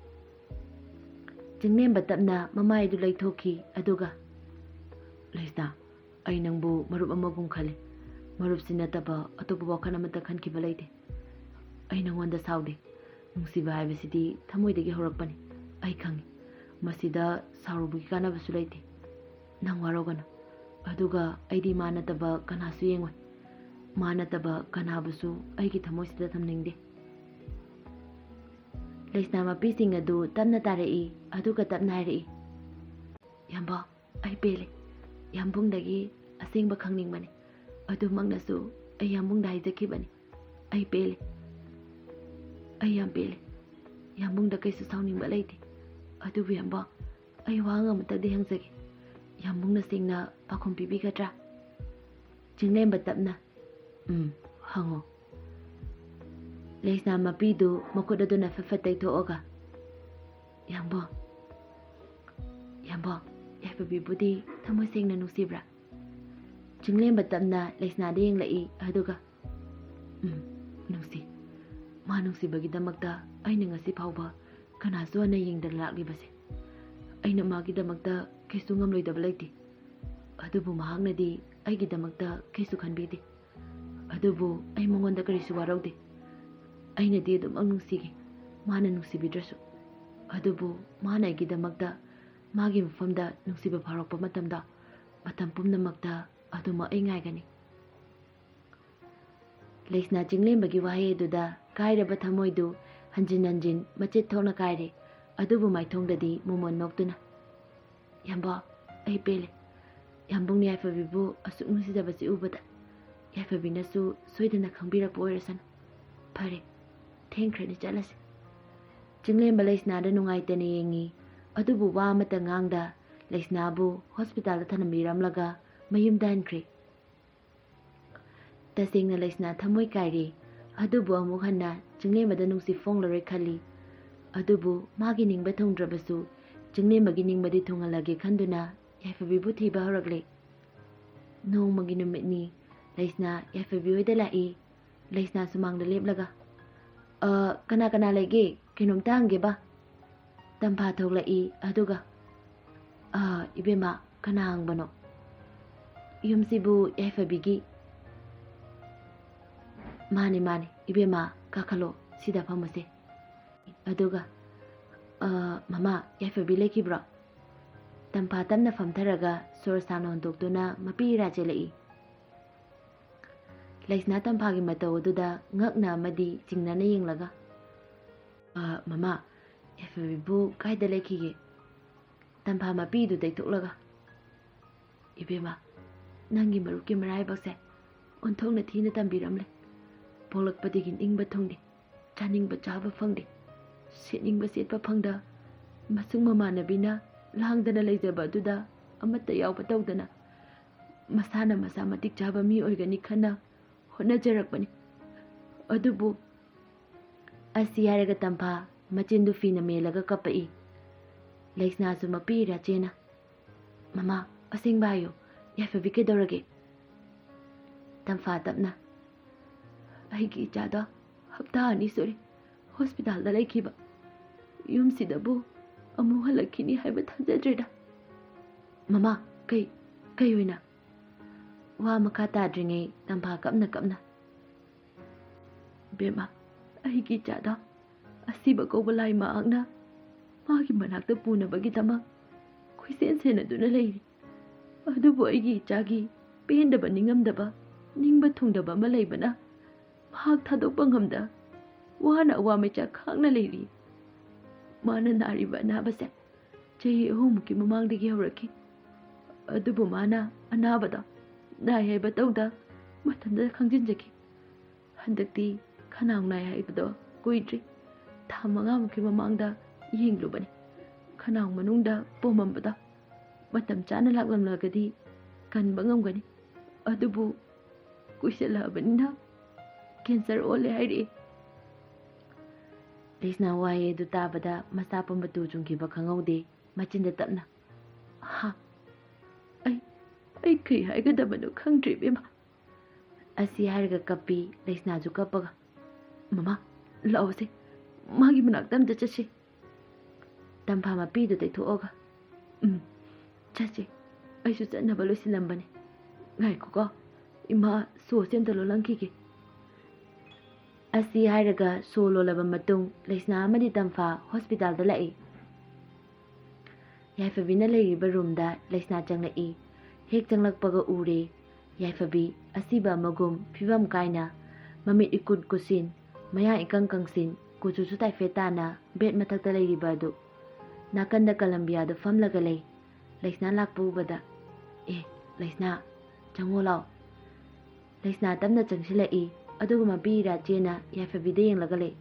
ꯆꯤꯡꯂꯦꯝꯕ ꯇꯞꯅ ꯃꯃꯥꯏ ꯑꯗꯨ ꯂꯩꯊꯣꯛꯈꯤ꯫ ꯑꯗꯨꯒ, "ꯂꯩꯁꯅꯥ, ꯑꯩ ꯅꯪꯕꯨ ꯃꯔꯨꯞ ꯑꯃꯒꯨꯝ ꯈꯜꯂꯤ꯫ ꯃꯔꯨꯞꯁꯤ ꯅꯠꯇꯕ ꯑꯇꯣꯞꯄ ꯋꯥꯈꯜ ꯑꯃꯠꯇ ꯈꯟꯈꯤꯕ ꯂꯩꯇꯦ꯫ ꯑꯩ ꯅꯪꯉꯣꯟꯗ ꯁꯥꯎꯗꯦ꯫ ꯅꯨꯡꯁꯤꯕ ꯍꯥꯏꯕꯁꯤꯗꯤ ꯊꯃꯣꯏꯗꯒꯤ ꯍꯧꯔꯛꯄꯅꯤ꯫ ꯑꯩ ꯈꯪꯏ꯫ ꯃꯁꯤꯗ ꯁꯥꯎꯔꯨꯕꯒꯤ ꯀꯥꯟꯅꯕꯁꯨ ꯂꯩꯇꯦ꯫ ꯅꯪ ꯋꯥꯔꯧꯒꯅꯨ꯫ ꯑꯗꯨꯒ ꯑꯩꯗꯤ ꯃꯥ ꯅꯠꯇꯕ ꯀꯅꯥꯁꯨ ꯌꯦꯡꯉꯣꯏ꯫ ꯃꯥ ꯅꯠꯇꯕ ꯀꯅꯥꯕꯨꯁꯨ ꯑꯩꯒꯤ ꯊꯃꯣꯏꯁꯤꯗ ꯊꯝꯅꯤꯡꯗꯦ꯫" ꯂꯩꯁꯅꯥ ꯃꯄꯤꯁꯤꯡ ꯑꯗꯨ ꯇꯞꯅ ꯇꯥꯔꯛꯏ, ꯑꯗꯨꯒ ꯇꯞꯅ ꯍꯥꯏꯔꯛꯏ, "ꯌꯥꯝꯕꯣ, ꯑꯩ ꯄꯦꯜꯂꯦ꯫ ꯌꯥꯝꯕꯨꯡꯗꯒꯤ ꯑꯁꯦꯡꯕ ꯈꯪꯅꯤꯡꯕꯅꯤ꯫ ꯑꯗꯨꯃꯛꯅꯁꯨ ꯑꯩ ꯌꯥꯝꯕꯨꯡꯗ ꯍꯥꯏꯖꯈꯤꯕꯅꯤ꯫ ꯑꯩ ꯄꯦꯜꯂꯦ꯫ ꯑꯩ ꯌꯥꯝ ꯄꯦꯜꯂꯦ꯫ ꯌꯥꯝꯕꯨꯡꯗ ꯀꯩꯁꯨ ꯁꯥꯎꯅꯤꯡꯕ ꯂꯩꯇꯦ꯫ ꯑꯗꯨꯕꯨ ꯌꯥꯝꯕꯨꯡ, ꯑꯩ ꯋꯥꯍꯪ ꯑꯃꯇꯗꯤ ꯍꯪꯖꯒꯦ꯫ ꯌꯥꯝꯕꯨꯡꯅ ꯁꯦꯡꯅ ꯄꯥꯎꯈꯨꯝ ꯄꯤꯕꯤꯒꯗ꯭ꯔꯥ? ꯆꯤꯡꯂꯦꯝꯕ ꯇꯞꯅ, "ꯎꯝ, ꯍꯪꯉꯣ"꯫ ꯂꯩꯁꯅꯥ ꯃꯄꯤꯗꯨ ꯃꯈꯨꯠ ꯑꯗꯨꯅ ꯐꯠ ꯐꯠ ꯇꯩꯊꯣꯛꯑꯒ, "ꯌꯥꯝꯕꯨꯡ, ꯌꯥꯝꯕꯨꯡ, ꯌꯥꯏꯐꯕꯤꯕꯨꯗꯤ ꯊꯃꯣꯏ ꯁꯦꯡꯅ ꯅꯨꯡꯁꯤꯕ꯭ꯔꯥ?" ꯆꯤꯡꯂꯦꯝꯕ ꯇꯞꯅ ꯂꯩꯁꯅꯥꯗ ꯌꯦꯡꯂꯛꯏ, ꯑꯗꯨꯒ, "ꯎꯝ, ꯅꯨꯡꯁꯤ꯫ ꯃꯥ ꯅꯨꯡꯁꯤꯕꯒꯤꯗꯃꯛꯇ ꯑꯩꯅ ꯉꯁꯤ ꯐꯥꯎꯕ ꯀꯅꯥꯁꯨ ꯍꯟꯅ ꯌꯦꯡꯗꯅ ꯂꯥꯛꯂꯤꯕꯁꯦ꯫ ꯑꯩꯅ ꯃꯥꯒꯤꯗꯃꯛꯇ ꯀꯩꯁꯨ ꯉꯝꯂꯣꯏꯗꯕ ꯂꯩꯇꯦ꯫ ꯑꯗꯨꯕꯨ ꯃꯍꯥꯛꯅꯗꯤ ꯑꯩꯒꯤꯗꯃꯛꯇ ꯀꯩꯁꯨ ꯈꯟꯕꯤꯗꯦ꯫ ꯑꯗꯨꯕꯨ ꯑꯩ ꯃꯉꯣꯟꯗ ꯀꯔꯤꯁꯨ ꯋꯥꯔꯧꯗꯦ꯫ ꯑꯩꯅꯗꯤ ꯑꯗꯨꯃꯛ ꯅꯨꯡꯁꯤꯒꯦ, ꯃꯥꯅ ꯅꯨꯡꯁꯤꯕꯤꯗ꯭ꯔꯁꯨ꯫ ꯑꯗꯨꯕꯨ ꯃꯥꯅ ꯑꯩꯒꯤꯗꯃꯛꯇ ꯃꯥꯒꯤ ꯃꯐꯝꯗ ꯅꯨꯡꯁꯤꯕ ꯐꯥꯎꯔꯛꯄ ꯃꯇꯝꯗ, ꯃꯇꯝ ꯄꯨꯝꯅꯃꯛꯇ ꯑꯗꯨꯃꯛ ꯑꯩ ꯉꯥꯏꯒꯅꯤ"꯫ ꯂꯩꯁꯅꯥ ꯆꯤꯡꯂꯦꯝꯕꯒꯤ ꯋꯥꯍꯩ ꯑꯗꯨꯗ ꯀꯥꯏꯔꯕ ꯊꯃꯣꯏꯗꯨ ꯍꯟꯖꯤꯟ ꯍꯟꯖꯤꯟ ꯃꯆꯦꯠ ꯊꯣꯛꯅ ꯀꯥꯏꯔꯦ꯫ ꯑꯗꯨꯕꯨ ꯃꯥꯏꯊꯣꯡꯗꯗꯤ ꯃꯣꯃꯣꯟ ꯅꯣꯛꯇꯨꯅ, "ꯌꯥꯝꯕꯣ, ꯑꯩ ꯄꯦꯜꯂꯦ꯫ ꯌꯥꯝꯕꯨꯡꯅ ꯌꯥꯏꯐꯕꯤꯕꯨ ꯑꯁꯨꯛ ꯅꯨꯡꯁꯤꯖꯕꯁꯤ ꯎꯕꯗ꯫ ꯌꯥꯏꯐꯕꯤꯅꯁꯨ ꯁꯣꯏꯗꯅ ꯈꯪꯕꯤꯔꯛꯄ ꯑꯣꯏꯔꯁꯅꯨ꯫ ꯐꯔꯦ, ꯊꯦꯡꯈ꯭ꯔꯅꯤ, ꯆꯠꯂꯁꯤ"꯫ ꯆꯤꯡꯂꯦꯝꯕ ꯂꯩꯁꯅꯥꯗ ꯅꯨꯡꯉꯥꯏꯇꯅ ꯌꯦꯡꯉꯤ, ꯑꯗꯨꯕꯨ ꯋꯥ ꯑꯃꯠꯇ ꯉꯥꯡꯗ ꯂꯩꯁꯅꯥꯕꯨ ꯍꯣꯁꯄꯤꯇꯥꯜꯗ ꯊꯅꯝꯕꯤꯔꯝꯂꯒ ꯃꯌꯨꯝꯗ ꯍꯟꯈ꯭ꯔꯦ꯫ ꯇꯁꯦꯡꯅ ꯂꯩꯁꯅꯥ ꯊꯃꯣꯏ ꯀꯥꯏꯔꯦ, ꯑꯗꯨꯕꯨ ꯑꯃꯨꯛ ꯍꯟꯅ ꯆꯤꯡꯂꯦꯝꯕꯗ ꯅꯨꯡꯁꯤ ꯐꯣꯡꯂꯔꯣꯏ ꯈꯜꯂꯤ꯫ ꯑꯗꯨꯕꯨ ꯃꯥꯒꯤ ꯅꯤꯡꯕ ꯊꯨꯡꯗ꯭ꯔꯕꯁꯨ ꯆꯤꯡꯂꯦꯝꯕꯒꯤ ꯅꯤꯡꯕꯗꯤ ꯊꯨꯡꯍꯜꯂꯒꯦ ꯈꯟꯗꯨꯅ ꯌꯥꯏꯐꯕꯤꯕꯨ ꯊꯤꯕ ꯍꯧꯔꯛꯂꯦ꯫ ꯅꯣꯡꯃꯒꯤ ꯅꯨꯃꯤꯠꯅꯤ, ꯂꯩꯁꯅꯥ ꯌꯥꯏꯐꯕꯤ ꯍꯣꯏꯗ ꯂꯥꯛꯏ꯫ ꯂꯩꯁꯅꯥ ꯁꯨꯃꯥꯡꯗ ꯂꯦꯞꯂꯒ, "ꯑ, ꯀꯅꯥ ꯀꯅꯥ ꯂꯩꯒꯦ? ꯀꯩꯅꯣꯝꯇ ꯍꯪꯒꯦꯕ"꯫ ꯇꯝꯐꯥ ꯊꯣꯛꯂꯛꯏ, ꯑꯗꯨꯒ, "ꯑ, ꯏꯕꯦꯝꯃ, ꯀꯅꯥ ꯍꯪꯕꯅꯣ? ꯌꯨꯝꯁꯤꯕꯨ ꯌꯥꯏꯐꯕꯤꯒꯤ?" "ꯃꯥꯅꯦ, ꯃꯥꯅꯦ, ꯏꯕꯦꯝꯃ, ꯀꯥꯈꯠꯂꯣ, ꯁꯤꯗ ꯐꯝꯃꯨꯁꯦ"꯫ ꯑꯗꯨꯒ, "ꯑ, ꯃꯃꯥ, ꯌꯥꯏꯐꯕꯤ ꯂꯩꯈꯤꯕ꯭ꯔꯣ?" ꯇꯝꯐꯥ ꯇꯞꯅ ꯐꯝꯊꯔꯒ ꯁꯣꯔ ꯁꯥꯡꯅ ꯍꯣꯟꯗꯣꯛꯇꯨꯅ ꯃꯄꯤ ꯏꯔꯥ ꯆꯦꯜꯂꯛꯏ꯫ ꯂꯩꯁꯅꯥ ꯇꯝꯐꯥꯒꯤ ꯃꯇꯧ ꯑꯗꯨꯗ ꯉꯛꯅ ꯑꯃꯗꯤ ꯆꯤꯡꯅꯅ ꯌꯦꯡꯂꯒ, "ꯑ, ꯃꯃꯥ, ꯌꯥꯏꯐꯕꯤꯕꯨ ꯀꯥꯏꯗ ꯂꯩꯈꯤꯒꯦ?" ꯇꯝꯐꯥ ꯃꯄꯤꯗꯨ ꯇꯩꯊꯣꯛꯂꯒ, "ꯏꯕꯦꯝꯃ, ꯅꯪꯒꯤ ꯃꯔꯨꯞꯀꯤ ꯃꯔꯥꯏꯕꯛꯁꯦ ꯑꯣꯟꯊꯣꯛꯅ ꯊꯤꯅ ꯇꯝꯕꯤꯔꯝꯂꯦ꯫ ꯄꯣꯛꯂꯛꯄꯗꯒꯤ ꯅꯤꯡꯕ ꯊꯨꯡꯗꯦ꯫ ꯆꯥꯅꯤꯡꯕ ꯆꯥꯕ ꯐꯪꯗꯦ, ꯁꯦꯠꯅꯤꯡꯕ ꯁꯦꯠꯄ ꯐꯪꯗ, ꯃꯁꯨꯡ ꯃꯃꯥꯟꯅꯕꯤꯅ ꯂꯥꯡꯗꯅ ꯂꯩꯖꯕ ꯑꯗꯨꯗ ꯑꯃꯠꯇ ꯌꯥꯎꯕ ꯇꯧꯗꯅ, ꯃꯁꯥꯅ ꯃꯁꯥ ꯃꯇꯤꯛ ꯆꯥꯕ ꯃꯤ ꯑꯣꯏꯒꯅꯤ ꯈꯟꯅ ꯍꯣꯠꯅꯖꯔꯛꯄꯅꯤ꯫ ꯑꯗꯨꯕꯨ ꯑꯁꯤ ꯍꯥꯏꯔꯒ ꯇꯝꯐꯥ ꯃꯆꯤꯟꯗꯨ ꯐꯤꯅ ꯃꯦꯜꯂꯒ ꯀꯞꯄꯛꯏ꯫ ꯂꯩꯁꯅꯥꯁꯨ ꯃꯄꯤ ꯏꯔꯥ ꯆꯦꯅ, "ꯃꯃꯥ, ꯑꯁꯦꯡꯕ ꯍꯥꯏꯌꯨ, ꯌꯥꯏꯐꯕꯤ ꯀꯩꯗꯧꯔꯒꯦ?" ꯇꯝꯐꯥ ꯇꯞꯅ, "ꯑꯩꯒꯤ ꯏꯆꯥꯗꯣ ꯍꯞꯇꯥ ꯑꯅꯤ ꯁꯨꯔꯦ ꯍꯣꯁꯄꯤꯇꯥꯜꯗ ꯂꯩꯈꯤꯕ꯫ ꯌꯨꯝꯁꯤꯗꯕꯨ ꯑꯃꯨꯛ ꯍꯜꯂꯛꯈꯤꯅꯤ ꯍꯥꯏꯕ ꯊꯥꯖꯗ꯭ꯔꯦꯗ꯫" "ꯃꯃꯥ, ꯀꯩ, ꯀꯩ ꯑꯣꯏꯅ?" ꯋꯥ ꯃꯈꯥ ꯇꯥꯗ꯭ꯔꯤꯉꯩ ꯇꯝꯐꯥ ꯀꯞꯅ ꯀꯞꯅ, "ꯕꯦꯝꯃ, ꯑꯩꯒꯤ ꯏꯆꯥꯗꯣ ꯑꯁꯤꯕ ꯀꯧꯕ ꯂꯥꯏ ꯃꯍꯥꯛꯅ ꯃꯥꯒꯤ ꯃꯅꯥꯛꯇ ꯄꯨꯅꯕꯒꯤꯗꯃꯛ ꯀꯣꯏꯁꯦꯟ ꯁꯦꯟꯅꯗꯨꯅ ꯂꯩꯔꯤ꯫ ꯑꯗꯨꯕꯨ ꯑꯩꯒꯤ ꯏꯆꯥꯒꯤ ꯄꯦꯟꯗꯕ, ꯅꯤꯡꯉꯝꯗꯕ, ꯅꯤꯡꯕ ꯊꯨꯡꯗꯕ ꯑꯃ ꯂꯩꯕꯅ ꯃꯍꯥꯛ ꯊꯥꯗꯣꯛꯄ ꯉꯝꯗ ꯋꯥꯅ ꯑꯋꯥ ꯃꯩꯆꯥꯛ ꯈꯥꯡꯅ ꯂꯩꯔꯤ꯫ ꯃꯥꯅ ꯅꯥꯔꯤꯕ ꯑꯅꯥꯕꯁꯦ ꯆꯍꯤ ꯑꯍꯨꯝꯃꯨꯛꯀꯤ ꯃꯃꯥꯡꯗꯒꯤ ꯍꯧꯔꯛꯈꯤ꯫ ꯑꯗꯨꯕꯨ ꯃꯥꯅ ꯑꯅꯥꯕꯗꯣ ꯅꯥꯏ ꯍꯥꯏꯕ ꯇꯧꯗ ꯃꯊꯟꯇ ꯈꯪꯖꯤꯟꯖꯈꯤ꯫ ꯍꯟꯗꯛꯇꯤ ꯈꯅꯥꯎ ꯅꯥꯏ ꯍꯥꯏꯕꯗꯣ ꯀꯨꯏꯗ꯭ꯔꯤ, ꯊꯥ ꯃꯉꯥꯃꯨꯛꯀꯤ ꯃꯃꯥꯡꯗ ꯌꯦꯡꯂꯨꯕꯅꯤ꯫ ꯈꯅꯥꯎ ꯃꯅꯨꯡꯗ ꯄꯣꯝꯃꯝꯕꯗꯣ ꯃꯇꯝ ꯆꯥꯅ ꯂꯥꯛꯂꯝꯂꯒꯗꯤ ꯀꯟꯕ ꯉꯝꯒꯅꯤ꯫ ꯑꯗꯨꯕꯨ ꯀꯨꯏꯁꯜꯂꯛꯑꯕꯅꯤꯅ ꯀꯦꯟꯁꯔ ꯑꯣꯜꯂꯦ ꯍꯥꯏꯔꯛꯑꯦ꯫" ꯂꯩꯁꯅꯥ ꯋꯥꯍꯩ ꯑꯗꯨ ꯇꯥꯕꯗ ꯃꯁꯥ ꯄꯨꯝꯕ ꯇꯨ ꯆꯨꯡꯈꯤꯕ ꯈꯪꯍꯧꯗꯦ꯫ ꯃꯆꯤꯟꯗ ꯇꯞꯅ, "ꯍꯥ? ꯑꯩ, ꯑꯩ ꯀꯔꯤ ꯍꯥꯏꯒꯗꯕꯅꯣ ꯈꯪꯗ꯭ꯔꯦ, ꯏꯕꯦꯝꯃ꯫" ꯑꯁꯤ ꯍꯥꯏꯔꯒ ꯀꯞꯄꯤ꯫ ꯂꯩꯁꯅꯥꯁꯨ ꯀꯞꯄꯒ, "ꯃꯃꯥ, ꯂꯥꯛꯑꯣꯁꯦ, ꯃꯥꯒꯤ ꯃꯅꯥꯛꯇ ꯑꯝꯇ ꯆꯠꯁꯤ꯫" ꯇꯝꯐꯥ ꯃꯄꯤꯗꯨ ꯇꯩꯊꯣꯛꯑꯒ, "ꯎꯝ, ꯆꯠꯁꯤ꯫ ꯑꯩꯁꯨ ꯆꯠꯅꯕ ꯂꯣꯏꯁꯤꯜꯂꯝꯕꯅꯤ꯫ ꯉꯥꯏꯈꯣꯀꯣ, ꯏꯃꯥ ꯁꯣꯁꯦ ꯑꯝꯇ ꯂꯣꯜꯂꯝꯈꯤꯒꯦ꯫" ꯑꯁꯤ ꯍꯥꯏꯔꯒ ꯁꯣ ꯂꯣꯜꯂꯕ ꯃꯇꯨꯡ ꯂꯩꯁꯅꯥ ꯑꯃꯗꯤ ꯇꯝꯐꯥ ꯍꯣꯁꯄꯤꯇꯥꯜꯗ ꯂꯥꯛꯏ꯫ ꯌꯥꯏꯐꯕꯤꯅ ꯂꯩꯔꯤꯕ ꯔꯨꯝꯗ ꯂꯩꯁꯅꯥ ꯆꯪꯂꯛꯏ꯫ ꯍꯦꯛ ꯆꯪꯂꯛꯄꯒ ꯎꯔꯦ ꯌꯥꯏꯐꯕꯤ ꯑꯁꯤꯕ ꯑꯃꯒꯨꯝ ꯐꯤꯕꯝ ꯀꯥꯏꯅ, ꯃꯃꯤꯠ ꯏꯀꯨꯠ ꯀꯨꯠꯁꯤꯟ, ꯃꯌꯥ ꯏꯀꯪ ꯀꯪꯁꯤꯟ, ꯀꯨꯆꯨꯁꯨ ꯇꯥꯏꯐꯦꯠ ꯇꯥꯅ ꯕꯦꯗ ꯃꯊꯛꯇ ꯂꯩꯔꯤꯕ ꯑꯗꯨ꯫ ꯅꯥꯀꯟꯗ ꯀꯂꯝꯕꯤꯌꯥꯗꯨ ꯐꯝꯂꯒ ꯂꯩ꯫ ꯂꯩꯁꯅꯥ ꯂꯥꯛꯄ ꯎꯕꯗ, "ꯑꯦ, ꯂꯩꯁꯅꯥ, ꯆꯪꯉꯣ ꯂꯥꯎ꯫" ꯂꯩꯁꯅꯥ ꯇꯞꯅ ꯆꯪꯁꯤꯜꯂꯛꯏ, ꯑꯗꯨꯒ ꯃꯄꯤ ꯏꯔꯥ ꯆꯦꯅ ꯌꯥꯏꯐꯕꯤꯗ ꯌꯦꯡꯂꯒ ꯂꯩ꯫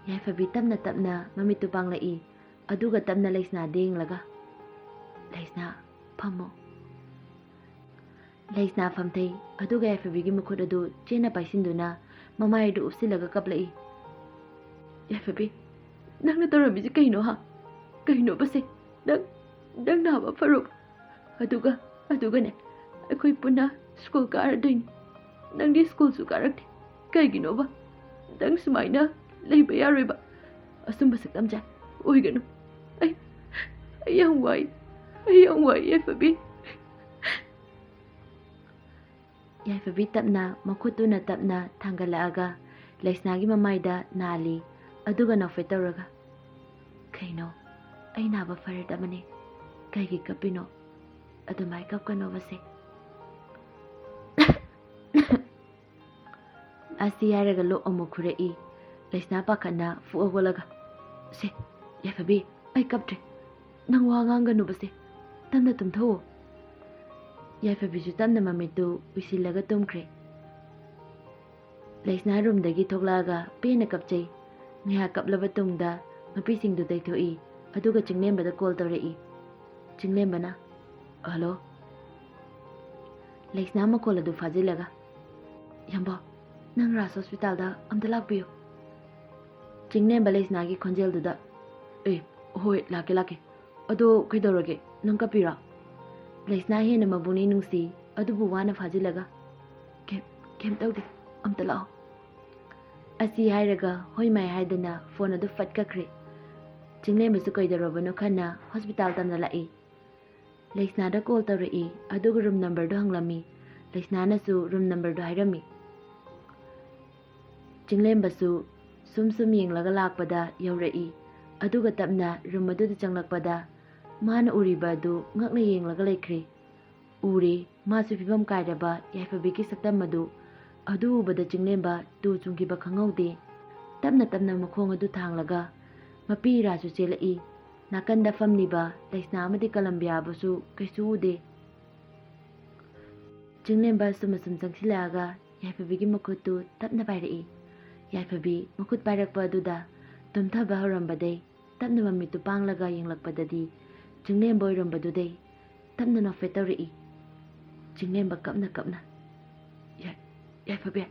ꯌꯥꯏꯐꯕꯤ ꯇꯞꯅ ꯇꯞꯅ ꯃꯃꯤꯠꯇꯨ ꯄꯥꯡꯂꯛꯏ꯫ ꯑꯗꯨꯒ ꯇꯞꯅ ꯂꯩꯁꯅꯥꯗ ꯌꯦꯡꯂꯒ, "ꯂꯩꯁꯅꯥ, ꯐꯝꯃꯣ꯫" ꯂꯩꯁꯅꯥ ꯐꯝꯊꯩ꯫ ꯑꯗꯨꯒ ꯌꯥꯏꯐꯕꯤꯒꯤ ꯃꯈꯨꯠ ꯑꯗꯨ ꯆꯦꯠꯅ ꯄꯥꯏꯁꯤꯟꯗꯨꯅ ꯃꯃꯥꯏ ꯑꯗꯨ ꯎꯞꯁꯤꯜꯂꯒ ꯀꯞꯂꯛꯏ꯫ "ꯌꯥꯏꯐꯕꯤ, ꯅꯪꯅ ꯇꯧꯔꯝꯃꯤꯁꯤ ꯀꯩꯅꯣ, ꯍꯥ? ꯀꯩꯅꯣꯕꯁꯦ? ꯅꯪ, ꯅꯪ ꯅꯥꯕ ꯐꯔꯣ꯫ ꯑꯗꯨꯒ, ꯑꯗꯨꯒꯅꯦ, ꯑꯩꯈꯣꯏ ꯄꯨꯟꯅ ꯁ꯭ꯀꯨꯜ ꯀꯥꯔꯗꯣꯏꯅꯤ꯫ ꯅꯪꯗꯤ ꯁ꯭ꯀꯨꯜꯁꯨ ꯀꯥꯔꯛꯇꯦ꯫ ꯀꯩꯒꯤꯅꯣꯕ? ꯅꯪ ꯁꯨꯃꯥꯏꯅ ꯂꯩꯕ ꯌꯥꯔꯣꯏꯕ꯫ ꯑꯁꯨꯝꯕ ꯁꯛꯇꯝꯁꯦ ꯑꯣꯏꯒꯅꯨ꯫ ꯑꯩ, ꯑꯩ ꯌꯥꯝ ꯋꯥꯏ꯫ ꯑꯩ ꯌꯥꯝ ꯋꯥꯏ, ꯌꯥꯏꯐꯕꯤ꯫" ꯌꯥꯏꯐꯕꯤ ꯇꯞꯅ, ꯃꯈꯨꯠꯇꯨꯅ ꯇꯞꯅ ꯊꯥꯡꯒꯠꯂꯛꯑꯒ ꯂꯩꯁꯅꯥꯒꯤ ꯃꯃꯥꯏꯗ ꯅꯥꯜꯂꯤ꯫ ꯑꯗꯨꯒ ꯅꯣꯛꯐꯦꯠ ꯇꯧꯔꯒ, "ꯀꯩꯅꯣ? ꯑꯩ ꯅꯥꯕ ꯐꯔꯗꯕꯅꯦ꯫ ꯀꯩꯒꯤ ꯀꯞꯄꯤꯅꯣ? ꯑꯗꯨꯃꯥꯏ ꯀꯞꯀꯅꯣꯕꯁꯦ꯫" ꯑꯁꯤ ꯍꯥꯏꯔꯒ ꯂꯣꯛ ꯑꯃꯨꯛ ꯈꯨꯔꯛꯏ꯫ ꯂꯩꯁꯅꯥ ꯄꯥꯈꯠꯅ ꯐꯨꯛ ꯍꯧꯒꯠꯂꯒ, "ꯁꯦ, ꯌꯥꯏꯐꯕꯤ, ꯑꯩ ꯀꯞꯇ꯭ꯔꯦ꯫ ꯅꯪ ꯋꯥ ꯉꯥꯡꯒꯅꯨꯕꯁꯦ꯫ ꯇꯞꯅ ꯇꯨꯝꯊꯣꯛꯑꯣ꯫" ꯌꯥꯏꯐꯕꯤꯁꯨ ꯇꯞꯅ ꯃꯃꯤꯠꯇꯨ ꯎꯏꯁꯤꯜꯂꯒ ꯇꯨꯝꯈ꯭ꯔꯦ꯫ ꯂꯩꯁꯅꯥ ꯔꯨꯝꯗꯒꯤ ꯊꯣꯛꯂꯛꯑꯒ ꯄꯦꯟꯅ ꯀꯞꯆꯩ꯫ ꯉꯥꯏꯍꯥꯛ ꯀꯞꯂꯕ ꯇꯨꯡꯗ ꯃꯄꯤꯁꯤꯡꯗꯨ ꯇꯩꯊꯣꯛꯏ, ꯑꯗꯨꯒ ꯆꯤꯡꯂꯦꯝꯕꯗ ꯀꯣꯜ ꯇꯧꯔꯛꯏ꯫ ꯆꯤꯡꯂꯦꯝꯕꯅ, "ꯍꯜꯂꯣ?" ꯂꯩꯁꯅꯥ ꯃꯈꯣꯜ ꯑꯗꯨ ꯐꯥꯖꯤꯜꯂꯒ, "ꯌꯥꯝꯕꯣ, ꯅꯪ ꯔꯥꯖ ꯍꯣꯁꯄꯤꯇꯥꯜꯗ ꯑꯝꯇ ꯂꯥꯛꯄꯤꯌꯨ꯫" ꯆꯤꯡꯂꯦꯝꯕ ꯂꯩꯁꯅꯥꯒꯤ ꯈꯣꯟꯖꯦꯜꯗꯨꯗ, "ꯑꯦ, ꯍꯣꯏ, ꯂꯥꯛꯀꯦ, ꯂꯥꯛꯀꯦ꯫ ꯑꯗꯣ ꯀꯩꯗꯧꯔꯒꯦ? ꯅꯪ ꯀꯞꯄꯤꯔꯣ?" ꯂꯩꯁꯅꯥ ꯍꯦꯟꯅ ꯃꯕꯨꯛꯅꯤꯡ ꯅꯨꯡꯁꯤ, ꯑꯗꯨꯕꯨ ꯋꯥꯅ ꯐꯥꯖꯤꯜꯂꯒ, "ꯀꯩꯝ, ꯀꯩꯝ ꯇꯧꯗꯦ, ꯑꯝꯇ ꯂꯥꯛꯑꯣ꯫" ꯑꯁꯤ ꯍꯥꯏꯔꯒ ꯍꯣꯏ ꯃꯥꯏ ꯍꯥꯏꯗꯅ ꯐꯣꯟ ꯑꯗꯨ ꯐꯠ ꯀꯛꯈ꯭ꯔꯦ꯫ ꯆꯤꯡꯂꯦꯝꯕꯁꯨ ꯀꯩꯗꯧꯔꯕꯅꯣ ꯈꯟꯅ ꯍꯣꯁꯄꯤꯇꯥꯜ ꯇꯝꯅ ꯂꯥꯛꯏ꯫ ꯂꯩꯁꯅꯥꯗ ꯀꯣꯜ ꯇꯧꯔꯛꯏ, ꯑꯗꯨꯒ ꯔꯨꯝ ꯅꯝꯕꯔꯗꯨ ꯍꯪꯂꯝꯃꯤ꯫ ꯂꯩꯁꯅꯥꯅꯁꯨ ꯔꯨꯝ ꯅꯝꯕꯔꯗꯨ ꯍꯥꯏꯔꯝꯃꯤ꯫ ꯆꯤꯡꯂꯦꯝꯕꯁꯨ ꯁꯨꯝ ꯁꯨꯝ ꯌꯦꯡꯂꯒ ꯂꯥꯛꯄꯗ ꯌꯧꯔꯛꯏ, ꯑꯗꯨꯒ ꯇꯞꯅ ꯔꯨꯝ ꯑꯗꯨꯗ ꯆꯪꯂꯛꯄꯗ ꯃꯥꯅ ꯎꯔꯤꯕ ꯑꯗꯨ ꯉꯛꯅ ꯌꯦꯡꯂꯒ ꯂꯩꯈ꯭ꯔꯦ꯫ ꯎꯔꯦ, ꯃꯥꯁꯨ ꯐꯤꯕꯝ ꯀꯥꯏꯔꯕ ꯌꯥꯏꯐꯕꯤꯒꯤ ꯁꯛꯇꯝ ꯑꯗꯨ꯫ ꯑꯗꯨ ꯎꯕꯗ ꯆꯤꯡꯂꯦꯝꯕ ꯇꯨ ꯆꯨꯡꯈꯤꯕ ꯈꯪꯍꯧꯗꯦ꯫ ꯇꯞꯅ ꯇꯞꯅ ꯃꯈꯣꯡ ꯑꯗꯨ ꯊꯥꯡꯂꯒ ꯃꯄꯤ ꯏꯔꯥꯁꯨ ꯆꯦꯜꯂꯛꯏ꯫ ꯅꯥꯀꯟꯗ ꯐꯝꯂꯤꯕ ꯂꯩꯁꯅꯥ ꯑꯃꯗꯤ ꯀꯂꯝꯕꯤꯌꯥꯕꯨꯁꯨ ꯀꯩꯁꯨ ꯎꯗꯦ꯫ ꯆꯤꯡꯂꯦꯝꯕ ꯁꯨꯝ ꯑꯁꯨꯝ ꯆꯪꯁꯤꯜꯂꯛꯑꯒ ꯌꯥꯏꯐꯕꯤꯒꯤ ꯃꯈꯨꯠꯇꯨ ꯇꯞꯅ ꯄꯥꯏꯔꯛꯏ꯫ ꯌꯥꯏꯐꯕꯤ ꯃꯈꯨꯠ ꯄꯥꯏꯔꯛꯄ ꯑꯗꯨꯗ ꯇꯨꯝꯊꯕ ꯍꯧꯔꯝꯕꯗꯩ ꯇꯞꯅ ꯃꯃꯤꯠꯇꯨ ꯄꯥꯡꯂꯒ ꯌꯦꯡꯂꯛꯄꯗꯗꯤ ꯆꯤꯡꯂꯦꯝꯕ ꯑꯣꯏꯔꯝꯕꯗꯨꯗꯩ ꯇꯞꯅ ꯅꯣꯛꯐꯦꯠ ꯇꯧꯔꯛꯏ꯫ ꯆꯤꯡꯂꯦꯝꯕ ꯀꯞꯅ ꯀꯞꯅ, "ꯌꯥꯏ, ꯌꯥꯏꯐꯕꯤ,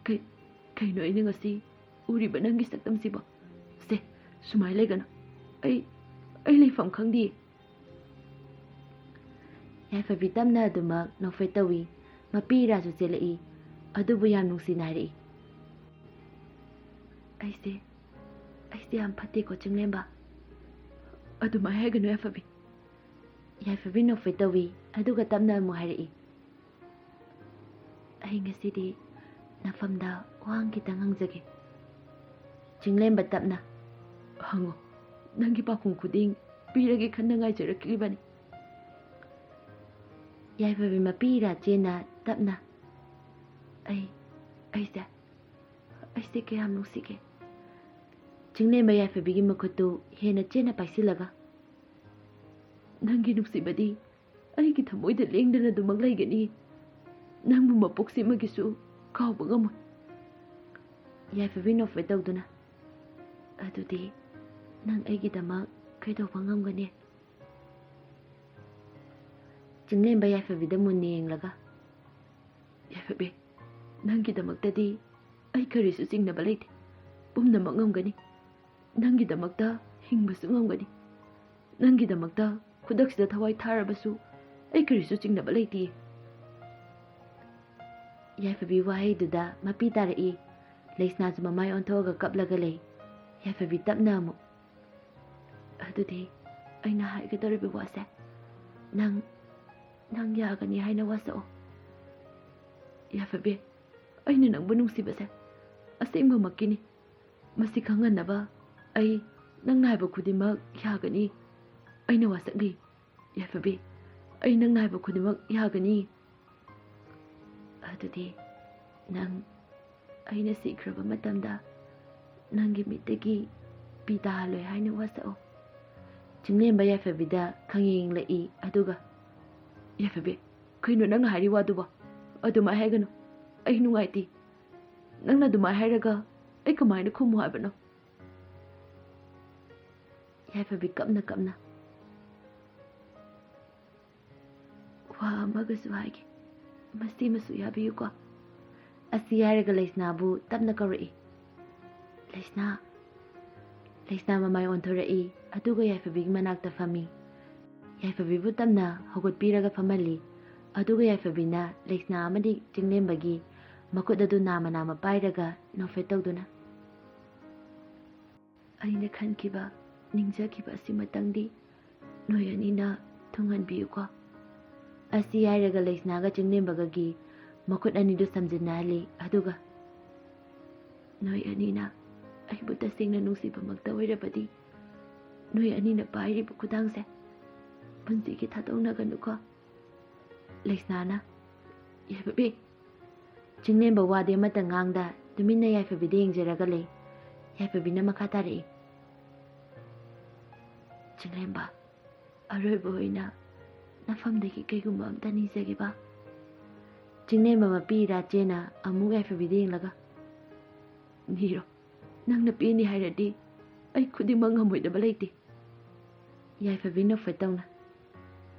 ꯀꯩ, ꯀꯩꯅꯣ ꯑꯩꯅ ꯉꯁꯤ ꯎꯔꯤꯕ ꯅꯪꯒꯤ ꯁꯛꯇꯝꯁꯤꯕꯣ? ꯁꯦ, ꯁꯨꯃꯥꯏꯅ ꯂꯩꯒꯅꯨ꯫ ꯑꯩ, ꯑꯩ ꯂꯩꯐꯝ ꯈꯪꯗꯤꯌꯦ꯫" ꯌꯥꯏꯐꯕꯤ ꯇꯞꯅ ꯑꯗꯨꯃꯛ ꯅꯣꯛꯐꯦꯠ ꯇꯧꯏ꯫ ꯃꯄꯤ ꯏꯔꯥꯁꯨ ꯆꯦꯜꯂꯛꯏ꯫ ꯑꯗꯨꯕꯨ ꯌꯥꯝ ꯅꯨꯡꯁꯤꯅ ꯍꯥꯏꯔꯛꯏ, "ꯑꯩꯁꯦ, ꯑꯩꯁꯦ ꯌꯥꯝ ꯐꯠꯇꯦꯀꯣ ꯆꯤꯡꯂꯦꯝꯕ?" "ꯑꯗꯨꯃꯥꯏ ꯍꯥꯏꯒꯅꯨ ꯌꯥꯏꯐꯕꯤ꯫" ꯌꯥꯏꯐꯕꯤ ꯅꯣꯛꯐꯦꯠ ꯇꯧꯏ꯫ ꯑꯗꯨꯒ ꯇꯞꯅ ꯑꯃꯨꯛ ꯍꯥꯏꯔꯛꯏ, "ꯑꯩ ꯉꯁꯤꯗꯤ ꯅꯐꯝꯗ ꯋꯥꯍꯪ ꯈꯤꯇꯪ ꯍꯪꯖꯒꯦ꯫" ꯆꯤꯡꯂꯦꯝꯕ ꯇꯞꯅ, "ꯍꯪꯉꯣ, ꯅꯪꯒꯤ ꯄꯥꯎꯈꯨꯝ ꯈꯨꯗꯤꯡ ꯄꯤꯔꯒꯦ ꯈꯟꯅ ꯉꯥꯏꯖꯔꯛꯂꯤꯕꯅꯤ꯫" ꯌꯥꯏꯐꯕꯤ ꯃꯄꯤ ꯏꯔꯥ ꯆꯦꯟꯅ ꯇꯞꯅ, "ꯑꯩ, ꯑꯩꯁꯦ, ꯑꯩꯁꯦ ꯀꯌꯥꯝ ꯅꯨꯡꯁꯤꯒꯦ?" ꯆꯤꯡꯂꯦꯝꯕ ꯌꯥꯏꯐꯕꯤꯒꯤ ꯃꯈꯨꯠꯇꯨ ꯍꯦꯟꯅ ꯆꯦꯟꯅ ꯄꯥꯏꯁꯤꯜꯂꯒ, "ꯅꯪꯒꯤ ꯅꯨꯡꯁꯤꯕꯗꯤ ꯑꯩꯒꯤ ꯊꯃꯣꯏꯗ ꯂꯦꯡꯗꯅ ꯑꯗꯨꯃꯛ ꯂꯩꯒꯅꯤ꯫ ꯅꯪꯕꯨ ꯃꯄꯣꯛꯁꯤꯃꯒꯤꯁꯨ ꯀꯥꯎꯕ ꯉꯝꯃꯣꯏ꯫" ꯌꯥꯏꯐꯕꯤ ꯅꯣꯛꯐꯦꯠ ꯇꯧꯗꯨꯅ, "ꯑꯗꯨꯗꯤ ꯅꯪ ꯑꯩꯒꯤꯗꯃꯛ ꯀꯩꯗꯧꯕ ꯉꯝꯒꯅꯤ?" ꯆꯤꯡꯂꯦꯝꯕ ꯌꯥꯏꯐꯕꯤꯗ ꯃꯨꯟꯅ ꯌꯦꯡꯂꯒ, "ꯌꯥꯏꯐꯕꯤ, ꯅꯪꯒꯤꯗꯃꯛꯇꯗꯤ ꯑꯩ ꯀꯔꯤꯁꯨ ꯆꯤꯡꯅꯕ ꯂꯩꯇꯦ꯫ ꯄꯨꯝꯅꯃꯛ ꯉꯝꯒꯅꯤ꯫ ꯅꯪꯒꯤꯗꯃꯛꯇ ꯍꯤꯡꯕꯁꯨ ꯉꯝꯒꯅꯤ꯫ ꯅꯪꯒꯤꯗꯃꯛꯇ ꯈꯨꯗꯛꯁꯤꯗ ꯊꯋꯥꯏ ꯊꯥꯔꯕꯁꯨ ꯑꯩ ꯀꯔꯤꯁꯨ ꯆꯤꯡꯅꯕ ꯂꯩꯇꯦ꯫" ꯌꯥꯏꯐꯕꯤ ꯋꯥꯍꯩꯗꯨꯗ ꯃꯄꯤ ꯇꯥꯔꯛꯏ꯫ ꯂꯩꯁꯅꯥꯁꯨ ꯃꯃꯥꯏ ꯑꯣꯟꯊꯣꯛꯑꯒ ꯀꯞꯂꯒ ꯂꯩ꯫ ꯌꯥꯏꯐꯕꯤ ꯇꯞꯅ ꯑꯃꯨꯛ, "ꯑꯗꯨꯗꯤ ꯑꯩꯅ ꯍꯥꯏꯒꯗꯧꯔꯤꯕ ꯋꯥꯁꯦ ꯅꯪ, ꯅꯪ ꯌꯥꯒꯅꯤ ꯍꯥꯏꯅ ꯋꯥꯁꯛꯑꯣ꯫" "ꯌꯥꯏꯐꯕꯤ, ꯑꯩꯅ ꯅꯪꯕꯨ ꯅꯨꯡꯁꯤꯕꯁꯦ ꯑꯁꯦꯡꯕꯃꯛꯀꯤꯅꯤ꯫ ꯃꯁꯤ ꯈꯪꯍꯟꯅꯕ ꯑꯩ ꯅꯪꯅ ꯍꯥꯏꯕ ꯈꯨꯗꯤꯡꯃꯛ ꯌꯥꯒꯅꯤ꯫ ꯑꯩꯅ ꯋꯥꯁꯛꯂꯤ, ꯌꯥꯏꯐꯕꯤ, ꯑꯩ ꯅꯪꯅ ꯍꯥꯏꯕ ꯈꯨꯗꯤꯡꯃꯛ ꯌꯥꯒꯅꯤ꯫" "ꯑꯗꯨꯗꯤ ꯅꯪ ꯑꯩꯅ ꯁꯤꯈ꯭ꯔꯕ ꯃꯇꯝꯗ ꯅꯪꯒꯤ ꯃꯤꯠꯇꯒꯤ ꯄꯤ ꯇꯥꯍꯜꯂꯣꯏ ꯍꯥꯏꯅ ꯋꯥꯁꯛꯑꯣ꯫" ꯆꯤꯡꯂꯦꯝꯕ ꯌꯥꯏꯐꯕꯤꯗ ꯈꯪꯌꯦꯡ ꯌꯦꯡꯂꯛꯏ꯫ ꯑꯗꯨꯒ, "ꯌꯥꯏꯐꯕꯤ, ꯀꯩꯅꯣ ꯅꯪꯅ ꯍꯥꯏꯔꯤ ꯋꯥꯗꯨꯕꯣ? ꯑꯗꯨꯃꯥꯏ ꯍꯥꯏꯒꯅꯨ꯫ ꯑꯩ ꯅꯨꯡꯉꯥꯏꯇꯦ꯫ ꯅꯪꯅ ꯑꯗꯨꯃꯥꯏ ꯍꯥꯏꯔꯒ ꯑꯩ ꯀꯃꯥꯏꯅ ꯈꯨꯝꯃꯨ ꯍꯥꯏꯕꯅꯣ?" ꯌꯥꯏꯐꯕꯤ ꯀꯞꯅ ꯀꯞꯅ, "ꯋꯥ ꯑꯃꯒꯁꯨ ꯍꯥꯏꯒꯦ, ꯃꯁꯤꯃꯁꯨ ꯌꯥꯕꯤꯌꯨꯀꯣ?" ꯑꯁꯤ ꯍꯥꯏꯔꯒ ꯂꯩꯁꯅꯥꯕꯨ ꯇꯞꯅ ꯀꯧꯔꯛꯏ꯫ "ꯂꯩꯁꯅꯥ!" ꯂꯩꯁꯅꯥ ꯃꯃꯥꯏ ꯑꯣꯟꯊꯣꯔꯛꯏ, ꯑꯗꯨꯒ ꯌꯥꯏꯐꯕꯤꯒꯤ ꯃꯅꯥꯛꯇ ꯐꯝꯃꯤ꯫ ꯌꯥꯏꯐꯕꯤꯕꯨ ꯇꯞꯅ ꯍꯧꯒꯠꯄꯤꯔꯒ ꯐꯝꯍꯜꯂꯤ, ꯑꯗꯨꯒ ꯌꯥꯏꯐꯕꯤꯅ ꯂꯩꯁꯅꯥ ꯑꯃꯗꯤ ꯆꯤꯡꯂꯦꯝꯕꯒꯤ ꯃꯈꯨꯠ ꯑꯗꯨ ꯅꯥꯝꯃ ꯅꯥꯝꯃ ꯄꯥꯏꯔꯒ ꯅꯣꯛꯐꯦꯠ ꯇꯧꯗꯨꯅ, "ꯑꯩꯅ ꯈꯟꯈꯤꯕ, ꯅꯤꯡꯖꯈꯤꯕ ꯑꯁꯤꯃꯇꯪꯗꯤ ꯅꯣꯏ ꯑꯅꯤꯅ ꯊꯨꯡꯍꯟꯕꯤꯌꯨꯀꯣ?" ꯑꯁꯤ ꯍꯥꯏꯔꯒ ꯂꯩꯁꯅꯥꯒ ꯆꯤꯡꯂꯦꯝꯕꯒꯒꯤ ꯃꯈꯨꯠ ꯑꯅꯤꯗꯨ ꯁꯝꯖꯤꯟꯅꯍꯜꯂꯤ, ꯑꯗꯨꯒ, "ꯅꯣꯏ ꯑꯅꯤꯅ ꯑꯩꯕꯨ ꯇꯁꯦꯡꯅ ꯅꯨꯡꯁꯤꯕꯃꯛꯇ ꯑꯣꯏꯔꯕꯗꯤ, ꯅꯣꯏ ꯑꯅꯤꯅ ꯄꯥꯏꯔꯤꯕ ꯈꯨꯗꯥꯡꯁꯦ ꯄꯨꯟꯁꯤꯒꯤ ꯊꯥꯗꯣꯛꯅꯒꯅꯨꯀꯣ?" ꯂꯩꯁꯅꯥꯅ, "ꯌꯥꯏꯐꯕꯤ!" ꯆꯤꯡꯂꯦꯝꯕ ꯋꯥꯗꯤ ꯑꯃꯠꯇ ꯉꯥꯡꯗ ꯇꯨꯃꯤꯟꯅ ꯌꯥꯏꯐꯕꯤꯗ ꯌꯦꯡꯖꯔꯒ ꯂꯩ꯫ ꯌꯥꯏꯐꯕꯤꯅ ꯃꯈꯥ ꯇꯥꯔꯛꯏ, "ꯆꯤꯡꯂꯦꯝꯕ, ꯑꯔꯣꯏꯕ ꯑꯣꯏꯅ ꯅꯐꯝꯗꯒꯤ ꯀꯩꯒꯨꯝꯕ ꯑꯝꯇ ꯅꯤꯖꯒꯦꯕ?" ꯆꯤꯡꯂꯦꯝꯕ ꯃꯄꯤ ꯏꯔꯥ ꯆꯦꯅ ꯑꯃꯨꯛ ꯌꯥꯏꯐꯕꯤꯗ ꯌꯦꯡꯂꯒ, "ꯅꯤꯔꯣ, ꯅꯪꯅ ꯄꯤꯅꯤ ꯍꯥꯏꯔꯗꯤ ꯑꯩ ꯈꯨꯗꯤꯡꯃꯛ ꯉꯝꯃꯣꯏꯗꯕ ꯂꯩꯇꯦ꯫" ꯌꯥꯏꯐꯕꯤ ꯅꯣꯛꯐꯦꯠ ꯇꯧꯅ,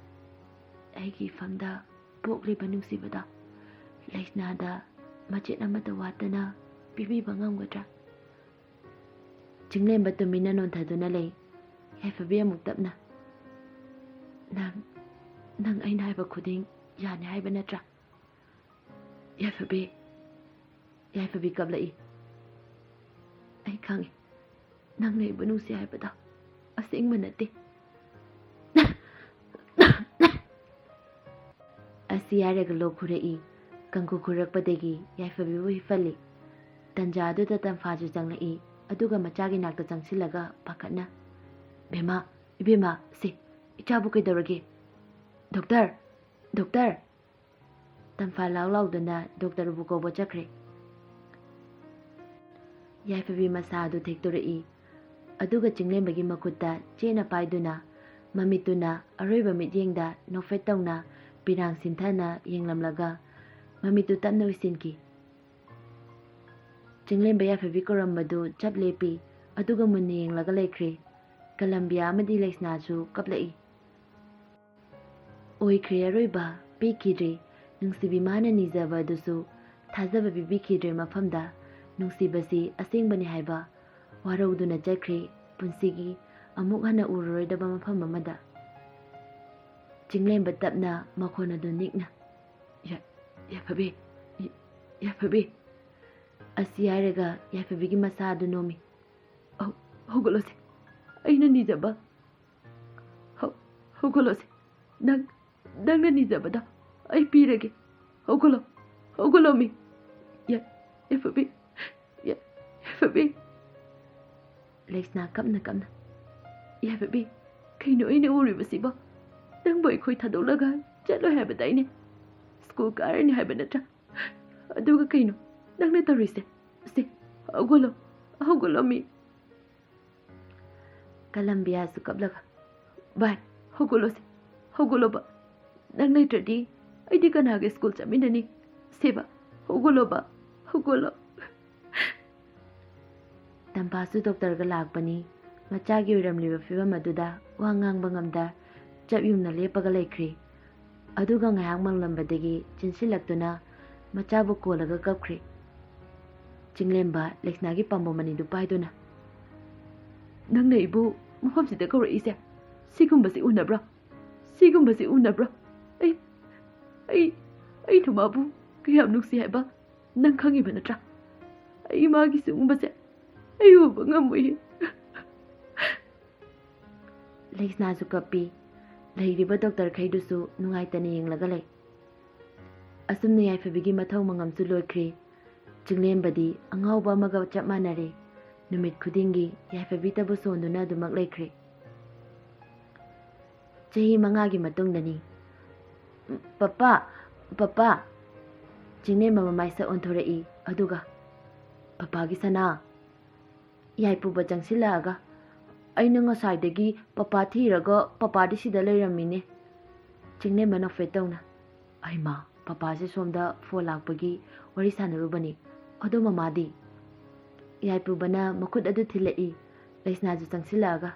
"ꯑꯩꯒꯤ ꯏꯐꯝꯗ ꯄꯣꯛꯂꯤꯕ ꯅꯨꯡꯁꯤꯕꯗꯣ ꯂꯩꯁꯅꯥꯗ ꯃꯆꯦꯠ ꯑꯃꯠꯇ ꯋꯥꯠꯇꯅ ꯄꯤꯕꯤꯕ ꯉꯝꯒꯗ꯭ꯔꯥ?" ꯆꯤꯡꯂꯦꯝꯕ ꯇꯨꯃꯤꯟꯅ ꯅꯣꯟꯊꯗꯨꯅ ꯂꯩ꯫ ꯌꯥꯏꯐꯕꯤ ꯑꯃꯨꯛ ꯇꯞꯅ, "ꯅꯪ, ꯅꯪ ꯑꯩꯅ ꯍꯥꯏꯕ ꯈꯨꯗꯤꯡ ꯌꯥꯅꯤ ꯍꯥꯏꯕ ꯅꯠꯇ꯭ꯔꯥ?" ꯌꯥꯏꯐꯕꯤ, ꯌꯥꯏꯐꯕꯤ ꯀꯞꯂꯛꯏ꯫ "ꯑꯩ ꯈꯪꯏ, ꯅꯪꯅ ꯑꯩꯕꯨ ꯅꯨꯡꯁꯤ ꯍꯥꯏꯕꯗꯣ ꯑꯁꯦꯡꯕ ꯅꯠꯇꯦ꯫" ꯑꯁꯤ ꯍꯥꯏꯔꯒ ꯂꯣꯛ ꯈꯨꯔꯛꯏ꯫ ꯀꯥꯡꯈꯨ ꯈꯨꯔꯛꯄꯗꯒꯤ ꯌꯥꯏꯐꯕꯤꯕꯨ ꯍꯤꯞꯍꯜꯂꯤ꯫ ꯇꯟꯖꯥ ꯑꯗꯨꯗ ꯇꯝꯐꯥꯁꯨ ꯆꯪꯂꯛꯏ, ꯑꯗꯨꯒ ꯃꯆꯥꯒꯤ ꯅꯥꯛꯇ ꯆꯪꯁꯤꯜꯂꯒ ꯄꯥꯈꯠꯅ, "ꯕꯦꯝꯃ, ꯏꯕꯦꯝꯃ, ꯁꯦ, ꯏꯆꯥꯕꯨ ꯀꯩꯗꯧꯔꯒꯦ? ꯗꯣꯛꯇꯔ! ꯗꯣꯛꯇꯔ!" ꯇꯝꯐꯥ ꯂꯥꯎ ꯂꯥꯎꯗꯨꯅ ꯗꯣꯛꯇꯔꯕꯨ ꯀꯧꯕ ꯆꯠꯈ꯭ꯔꯦ꯫ ꯌꯥꯏꯐꯕꯤ ꯃꯁꯥ ꯑꯗꯨ ꯊꯦꯛꯇꯣꯔꯛꯏ, ꯑꯗꯨꯒ ꯆꯤꯡꯂꯦꯝꯕꯒꯤ ꯃꯈꯨꯠꯇ ꯆꯦꯅ ꯄꯥꯏꯗꯨꯅ, ꯃꯃꯤꯠꯇꯨꯅ ꯑꯔꯣꯏꯕ ꯃꯤꯠꯌꯦꯡꯗ ꯅꯣꯛꯐꯦꯠ ꯇꯧꯅ ꯄꯤꯔꯥꯡ ꯁꯤꯟꯊꯅ ꯌꯦꯡꯂꯝꯂꯒ ꯃꯃꯤꯠꯇꯨ ꯇꯞꯅ ꯎꯏꯁꯤꯟꯈꯤ꯫ ꯆꯤꯡꯂꯦꯝꯕ ꯌꯥꯏꯐꯕꯤ ꯀꯧꯔꯝꯕꯗꯨ ꯆꯞ ꯂꯦꯞꯄꯤ, ꯑꯗꯨꯒ ꯃꯨꯟꯅ ꯌꯦꯡꯂꯒ ꯂꯩꯈ꯭ꯔꯦ꯫ ꯀꯂꯝꯕꯤꯌꯥ ꯑꯃꯗꯤ ꯂꯩꯁꯅꯥꯁꯨ ꯀꯞꯂꯛꯏ꯫ ꯑꯣꯏꯈ꯭ꯔꯦ ꯑꯔꯣꯏꯕ, ꯄꯤꯈꯤꯗ꯭ꯔꯦ꯫ ꯅꯨꯡꯁꯤꯕꯤ ꯃꯥꯅ ꯅꯤꯖꯕ ꯑꯗꯨꯁꯨ ꯊꯥꯖꯕ ꯄꯤꯕꯤꯈꯤꯗ꯭ꯔꯦ ꯃꯐꯝꯗ꯫ ꯅꯨꯡꯁꯤꯕꯁꯤ ꯑꯁꯦꯡꯕꯅꯤ ꯍꯥꯏꯕ ꯋꯥꯔꯧꯗꯨꯅ ꯆꯠꯈ꯭ꯔꯦ ꯄꯨꯟꯁꯤꯒꯤ ꯑꯃꯨꯛ ꯍꯟꯅ ꯎꯔꯔꯣꯏꯗꯕ ꯃꯐꯝ ꯑꯃꯗ꯫ ꯆꯤꯡꯂꯦꯝꯕ ꯇꯞꯅ ꯃꯈꯣꯟ ꯑꯗꯨ ꯅꯤꯛꯅ, "ꯌꯥ-, ꯌꯥꯏꯐꯕꯤ, ꯌꯥ-, ꯌꯥꯏꯐꯕꯤ!" ꯑꯁꯤ ꯍꯥꯏꯔꯒ ꯌꯥꯏꯐꯕꯤꯒꯤ ꯃꯁꯥ ꯑꯗꯨ ꯅꯣꯝꯃꯤ꯫ "ꯍꯧ-, ꯍꯧꯒꯠꯂꯣꯁꯦ, ꯑꯩꯅ ꯅꯤꯖꯕ꯫ ꯍꯧ-, ꯍꯧꯒꯠꯂꯣꯁꯦ, ꯅꯪ, ꯅꯪꯅ ꯅꯤꯖꯕꯗꯣ ꯑꯩ ꯄꯤꯔꯒꯦ꯫ ꯍꯧꯒꯠꯂꯣ, ꯍꯧꯒꯠꯂꯣꯃꯤ꯫ ꯌꯥ-, ꯌꯥꯏꯐꯕꯤ, ꯌꯥ-, ꯌꯥꯏꯐꯕꯤ!" ꯂꯩꯁꯅꯥ ꯀꯞꯅ ꯀꯞꯅ, "ꯌꯥꯏꯐꯕꯤ, ꯀꯩꯅꯣ ꯑꯩꯅ ꯎꯔꯤꯕꯁꯤꯕꯣ? ꯅꯪꯕꯨ ꯑꯩꯈꯣꯏ ꯊꯥꯗꯣꯛꯂꯒ ꯆꯠꯂꯣꯏ ꯍꯥꯏꯕꯗꯥꯏꯅꯦ? ꯁ꯭ꯀꯨꯜ ꯀꯥꯔꯅꯤ ꯍꯥꯏꯕ ꯅꯠꯇ꯭ꯔꯥ? ꯑꯗꯨꯒ ꯀꯩꯅꯣ ꯅꯪꯅ ꯇꯧꯔꯤꯁꯦ? ꯁꯦ, ꯍꯧꯒꯠꯂꯣ, ꯍꯧꯒꯠꯂꯣꯃꯤ!" ꯀꯂꯝꯕꯤꯌꯥꯁꯨ ꯀꯞꯂꯒ, "ꯚꯥꯏ, ꯍꯧꯒꯠꯂꯣꯁꯦ, ꯍꯧꯒꯠꯂꯣꯕ꯫ ꯅꯪ ꯂꯩꯇ꯭ꯔꯗꯤ ꯑꯩꯗꯤ ꯀꯅꯥꯒ ꯁ꯭ꯀꯨꯜ ꯆꯠꯃꯤꯟꯅꯅꯤ? ꯁꯦꯕ, ꯍꯧꯒꯠꯂꯣꯕ, ꯍꯧꯒꯠꯂꯣ!" ꯇꯝꯐꯥꯁꯨ ꯗꯣꯛꯇꯔꯒ ꯂꯥꯛꯄꯅꯤ꯫ ꯃꯆꯥꯒꯤ ꯑꯣꯏꯔꯝꯂꯤꯕ ꯐꯤꯕꯝ ꯑꯗꯨꯗ ꯋꯥ ꯉꯥꯡꯕ ꯉꯝꯗ ꯆꯞ ꯌꯨꯡꯅ ꯂꯦꯞꯄꯒ ꯂꯩꯈ꯭ꯔꯦ꯫ ꯑꯗꯨꯒ ꯉꯥꯏꯍꯥꯛ ꯃꯪꯂꯝꯕꯗꯒꯤ ꯆꯦꯟꯁꯤꯜꯂꯛꯇꯨꯅ ꯃꯆꯥꯕꯨ ꯀꯣꯜꯂꯒ ꯀꯞꯈ꯭ꯔꯦ꯫ ꯆꯤꯡꯂꯦꯝꯕ ꯂꯩꯁꯅꯥꯒꯤ ꯄꯥꯝꯕꯣꯝ ꯑꯅꯤꯗꯨ ꯄꯥꯏꯗꯨꯅ, "ꯅꯪꯅ ꯑꯩꯕꯨ ꯃꯐꯝꯁꯤꯗ ꯀꯧꯔꯛꯏꯁꯦ ꯁꯤꯒꯨꯝꯕꯁꯤ ꯎꯅꯕ꯭ꯔꯣ? ꯁꯤꯒꯨꯝꯕꯁꯤ ꯎꯅꯕ꯭ꯔꯣ? ꯑꯩ, ꯑꯩ, ꯑꯩꯅ ꯃꯥꯕꯨ ꯀꯌꯥꯝ ꯅꯨꯡꯁꯤ ꯍꯥꯏꯕ ꯅꯪ ꯈꯪꯉꯤꯕ ꯅꯠꯇ꯭ꯔꯥ? ꯑꯩ ꯃꯥꯒꯤ ꯁꯤꯒꯨꯝꯕꯁꯦ ꯑꯩ ꯎꯕ ꯉꯝꯃꯣꯏꯌꯦ꯫" ꯂꯩꯁꯅꯥꯁꯨ ꯀꯞꯄꯤ꯫ ꯂꯩꯔꯤꯕ ꯗꯣꯛꯇꯔꯈꯩꯗꯨꯁꯨ ꯅꯨꯡꯉꯥꯏꯇꯅ ꯌꯦꯡꯂꯒ ꯂꯩ꯫ ꯑꯁꯨꯝꯅ ꯌꯥꯏꯐꯕꯤꯒꯤ ꯃꯊꯧ ꯃꯉꯝꯁꯨ ꯂꯣꯏꯈ꯭ꯔꯦ꯫ ꯆꯤꯡꯂꯦꯝꯕꯗꯤ ꯑꯉꯥꯎꯕ ꯑꯃꯒ ꯆꯞ ꯃꯥꯟꯅꯔꯦ꯫ ꯅꯨꯃꯤꯠ ꯈꯨꯗꯤꯡꯒꯤ ꯌꯥꯏꯐꯕꯤꯇꯕꯨ ꯁꯣꯟꯗꯨꯅ ꯑꯗꯨꯃꯛ ꯂꯩꯈ꯭ꯔꯦ꯫ ꯆꯍꯤ ꯃꯉꯥꯒꯤ ꯃꯇꯨꯡꯗꯅꯤ꯫ "Papa, papa!" ꯆꯤꯡꯂꯦꯝꯕ ꯃꯃꯥꯏꯁꯛ ꯑꯣꯟꯊꯣꯔꯛꯏ꯫ ꯑꯗꯨꯒ, "ꯄꯄꯥꯒꯤ ꯁꯅꯥ!" ꯌꯥꯏꯄꯨꯕ ꯆꯪꯁꯤꯜꯂꯛꯑꯒ, "ꯑꯩꯅ ꯉꯁꯥꯏꯗꯒꯤ ꯄꯄꯥ ꯊꯤꯔꯒ ꯄꯄꯥꯗꯤ ꯁꯤꯗ ꯂꯩꯔꯝꯃꯤꯅꯦ꯫" ꯆꯤꯡꯂꯦꯝꯕ ꯅꯣꯛꯐꯦꯠ ꯇꯧꯅ, "ꯑꯩꯃꯥ, ꯄꯄꯥꯁꯦ ꯁꯣꯝꯗ ꯐꯣꯟ ꯂꯥꯛꯄꯒꯤ ꯋꯥꯔꯤ ꯁꯥꯟꯅꯔꯨꯕꯅꯤ꯫ ꯑꯗꯣ ꯃꯃꯥꯗꯤ?" ꯌꯥꯏꯄꯨꯕꯅ ꯃꯈꯨꯠ ꯑꯗꯨ ꯊꯤꯜꯂꯛꯏ꯫ ꯂꯩꯁꯅꯥꯁꯨ ꯆꯪꯁꯤꯜꯂꯛꯑꯒ,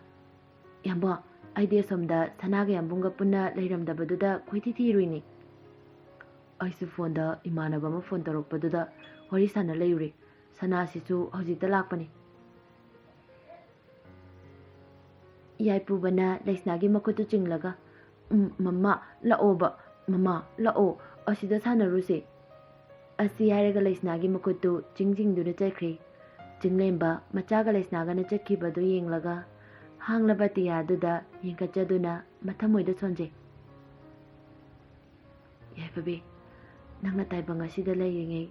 "ꯏꯌꯥꯝꯕ, ꯑꯩꯗꯤ ꯑꯁꯣꯝꯗ ꯁꯅꯥꯒ ꯌꯥꯝꯕꯨꯡꯒ ꯄꯨꯟꯅ ꯂꯩꯔꯝꯗꯕꯗꯨꯗ ꯀꯣꯏꯊꯤ ꯊꯤꯔꯨꯏꯅꯤ꯫ ꯑꯩꯁꯨ ꯐꯣꯟꯗ ꯏꯃꯥꯟꯅꯕ ꯑꯃ ꯐꯣꯟ ꯇꯧꯔꯛꯄꯗꯨꯗ ꯋꯥꯔꯤ ꯁꯥꯟꯅ ꯂꯩꯔꯨꯔꯦ꯫ ꯁꯅꯥꯁꯤꯁꯨ ꯍꯧꯖꯤꯛꯇ ꯂꯥꯛꯄꯅꯤ꯫" ꯌꯥꯏꯄꯨꯕꯅ ꯂꯩꯁꯅꯥꯒꯤ ꯃꯈꯨꯠꯇꯨ ꯆꯤꯡꯂꯒ, "ꯎꯝ, ꯃꯃꯥ, ꯂꯥꯛꯑꯣꯕ, ꯃꯃꯥ, ꯂꯥꯛꯑꯣ, ꯑꯁꯤꯗ ꯁꯥꯟꯅꯔꯨꯁꯦ꯫" ꯑꯁꯤ ꯍꯥꯏꯔꯒ ꯂꯩꯁꯅꯥꯒꯤ ꯃꯈꯨꯠꯇꯨ ꯆꯤꯡ ꯆꯤꯡꯗꯨꯅ ꯆꯠꯈ꯭ꯔꯦ꯫ ꯆꯤꯡꯂꯦꯝꯕ ꯃꯆꯥꯒ ꯂꯩꯁꯅꯥꯒꯅ ꯆꯠꯈꯤꯕꯗꯨ ꯌꯦꯡꯂꯒ ꯍꯥꯡꯂꯕ ꯑꯇꯤꯌꯥꯗꯨꯗ ꯌꯦꯡꯈꯠꯆꯗꯨꯅ ꯃꯊꯃꯣꯏꯗ ꯁꯣꯟꯖꯩ꯫ "ꯌꯥꯏꯐꯕꯤ, ꯅꯪꯅ ꯇꯥꯏꯕꯪ ꯑꯁꯤꯗ ꯂꯩꯔꯤꯉꯩ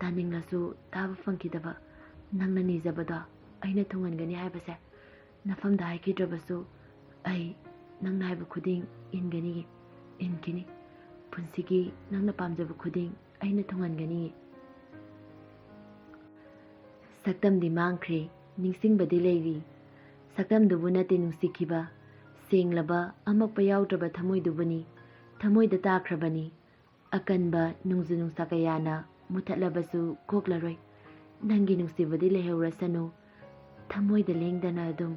ꯇꯥꯅꯤꯡꯂꯁꯨ ꯇꯥꯕ ꯐꯪꯈꯤꯗꯕ ꯅꯪꯅ ꯅꯤꯖꯕꯗꯣ ꯑꯩꯅ ꯊꯨꯡꯍꯟꯒꯅꯤ ꯍꯥꯏꯕꯁꯦ ꯅꯐꯝꯗ ꯍꯥꯏꯈꯤꯗ꯭ꯔꯕꯁꯨ ꯑꯩ ꯅꯪꯅ ꯍꯥꯏꯕ ꯈꯨꯗꯤꯡ ꯏꯟꯒꯅꯤ, ꯏꯟꯈꯤꯅꯤ꯫ ꯄꯨꯟꯁꯤꯒꯤ ꯅꯪꯅ ꯄꯥꯝꯖꯕ ꯈꯨꯗꯤꯡ ꯑꯩꯅ ꯊꯨꯡꯍꯟꯒꯅꯤ꯫" ꯁꯛꯇꯝꯗꯤ ꯃꯥꯡꯈ꯭ꯔꯦ, ꯅꯤꯡꯁꯤꯡꯕꯗꯤ ꯂꯩꯔꯤ꯫ ꯁꯛꯇꯝꯗꯨꯕꯨ ꯅꯠꯇꯦ ꯅꯨꯡꯁꯤꯈꯤꯕ, ꯁꯦꯡꯂꯕ, ꯑꯃꯛꯄ ꯌꯥꯎꯗ꯭ꯔꯕ ꯊꯃꯣꯏꯗꯨꯕꯨꯅꯤ꯫ ꯊꯃꯣꯏꯗ ꯇꯥꯈ꯭ꯔꯕꯅꯤ꯫ ꯑꯀꯟꯕ ꯅꯣꯡꯖꯨ ꯅꯨꯡꯁꯥ ꯀꯌꯥꯅ ꯃꯨꯊꯠꯂꯕꯁꯨ ꯀꯣꯛꯂꯔꯣꯏ꯫ ꯅꯪꯒꯤ ꯅꯨꯡꯁꯤꯕꯗꯤ ꯂꯩꯍꯧꯔꯁꯅꯨ, ꯊꯃꯣꯏꯗ ꯂꯦꯡꯗꯅ ꯑꯗꯨꯝ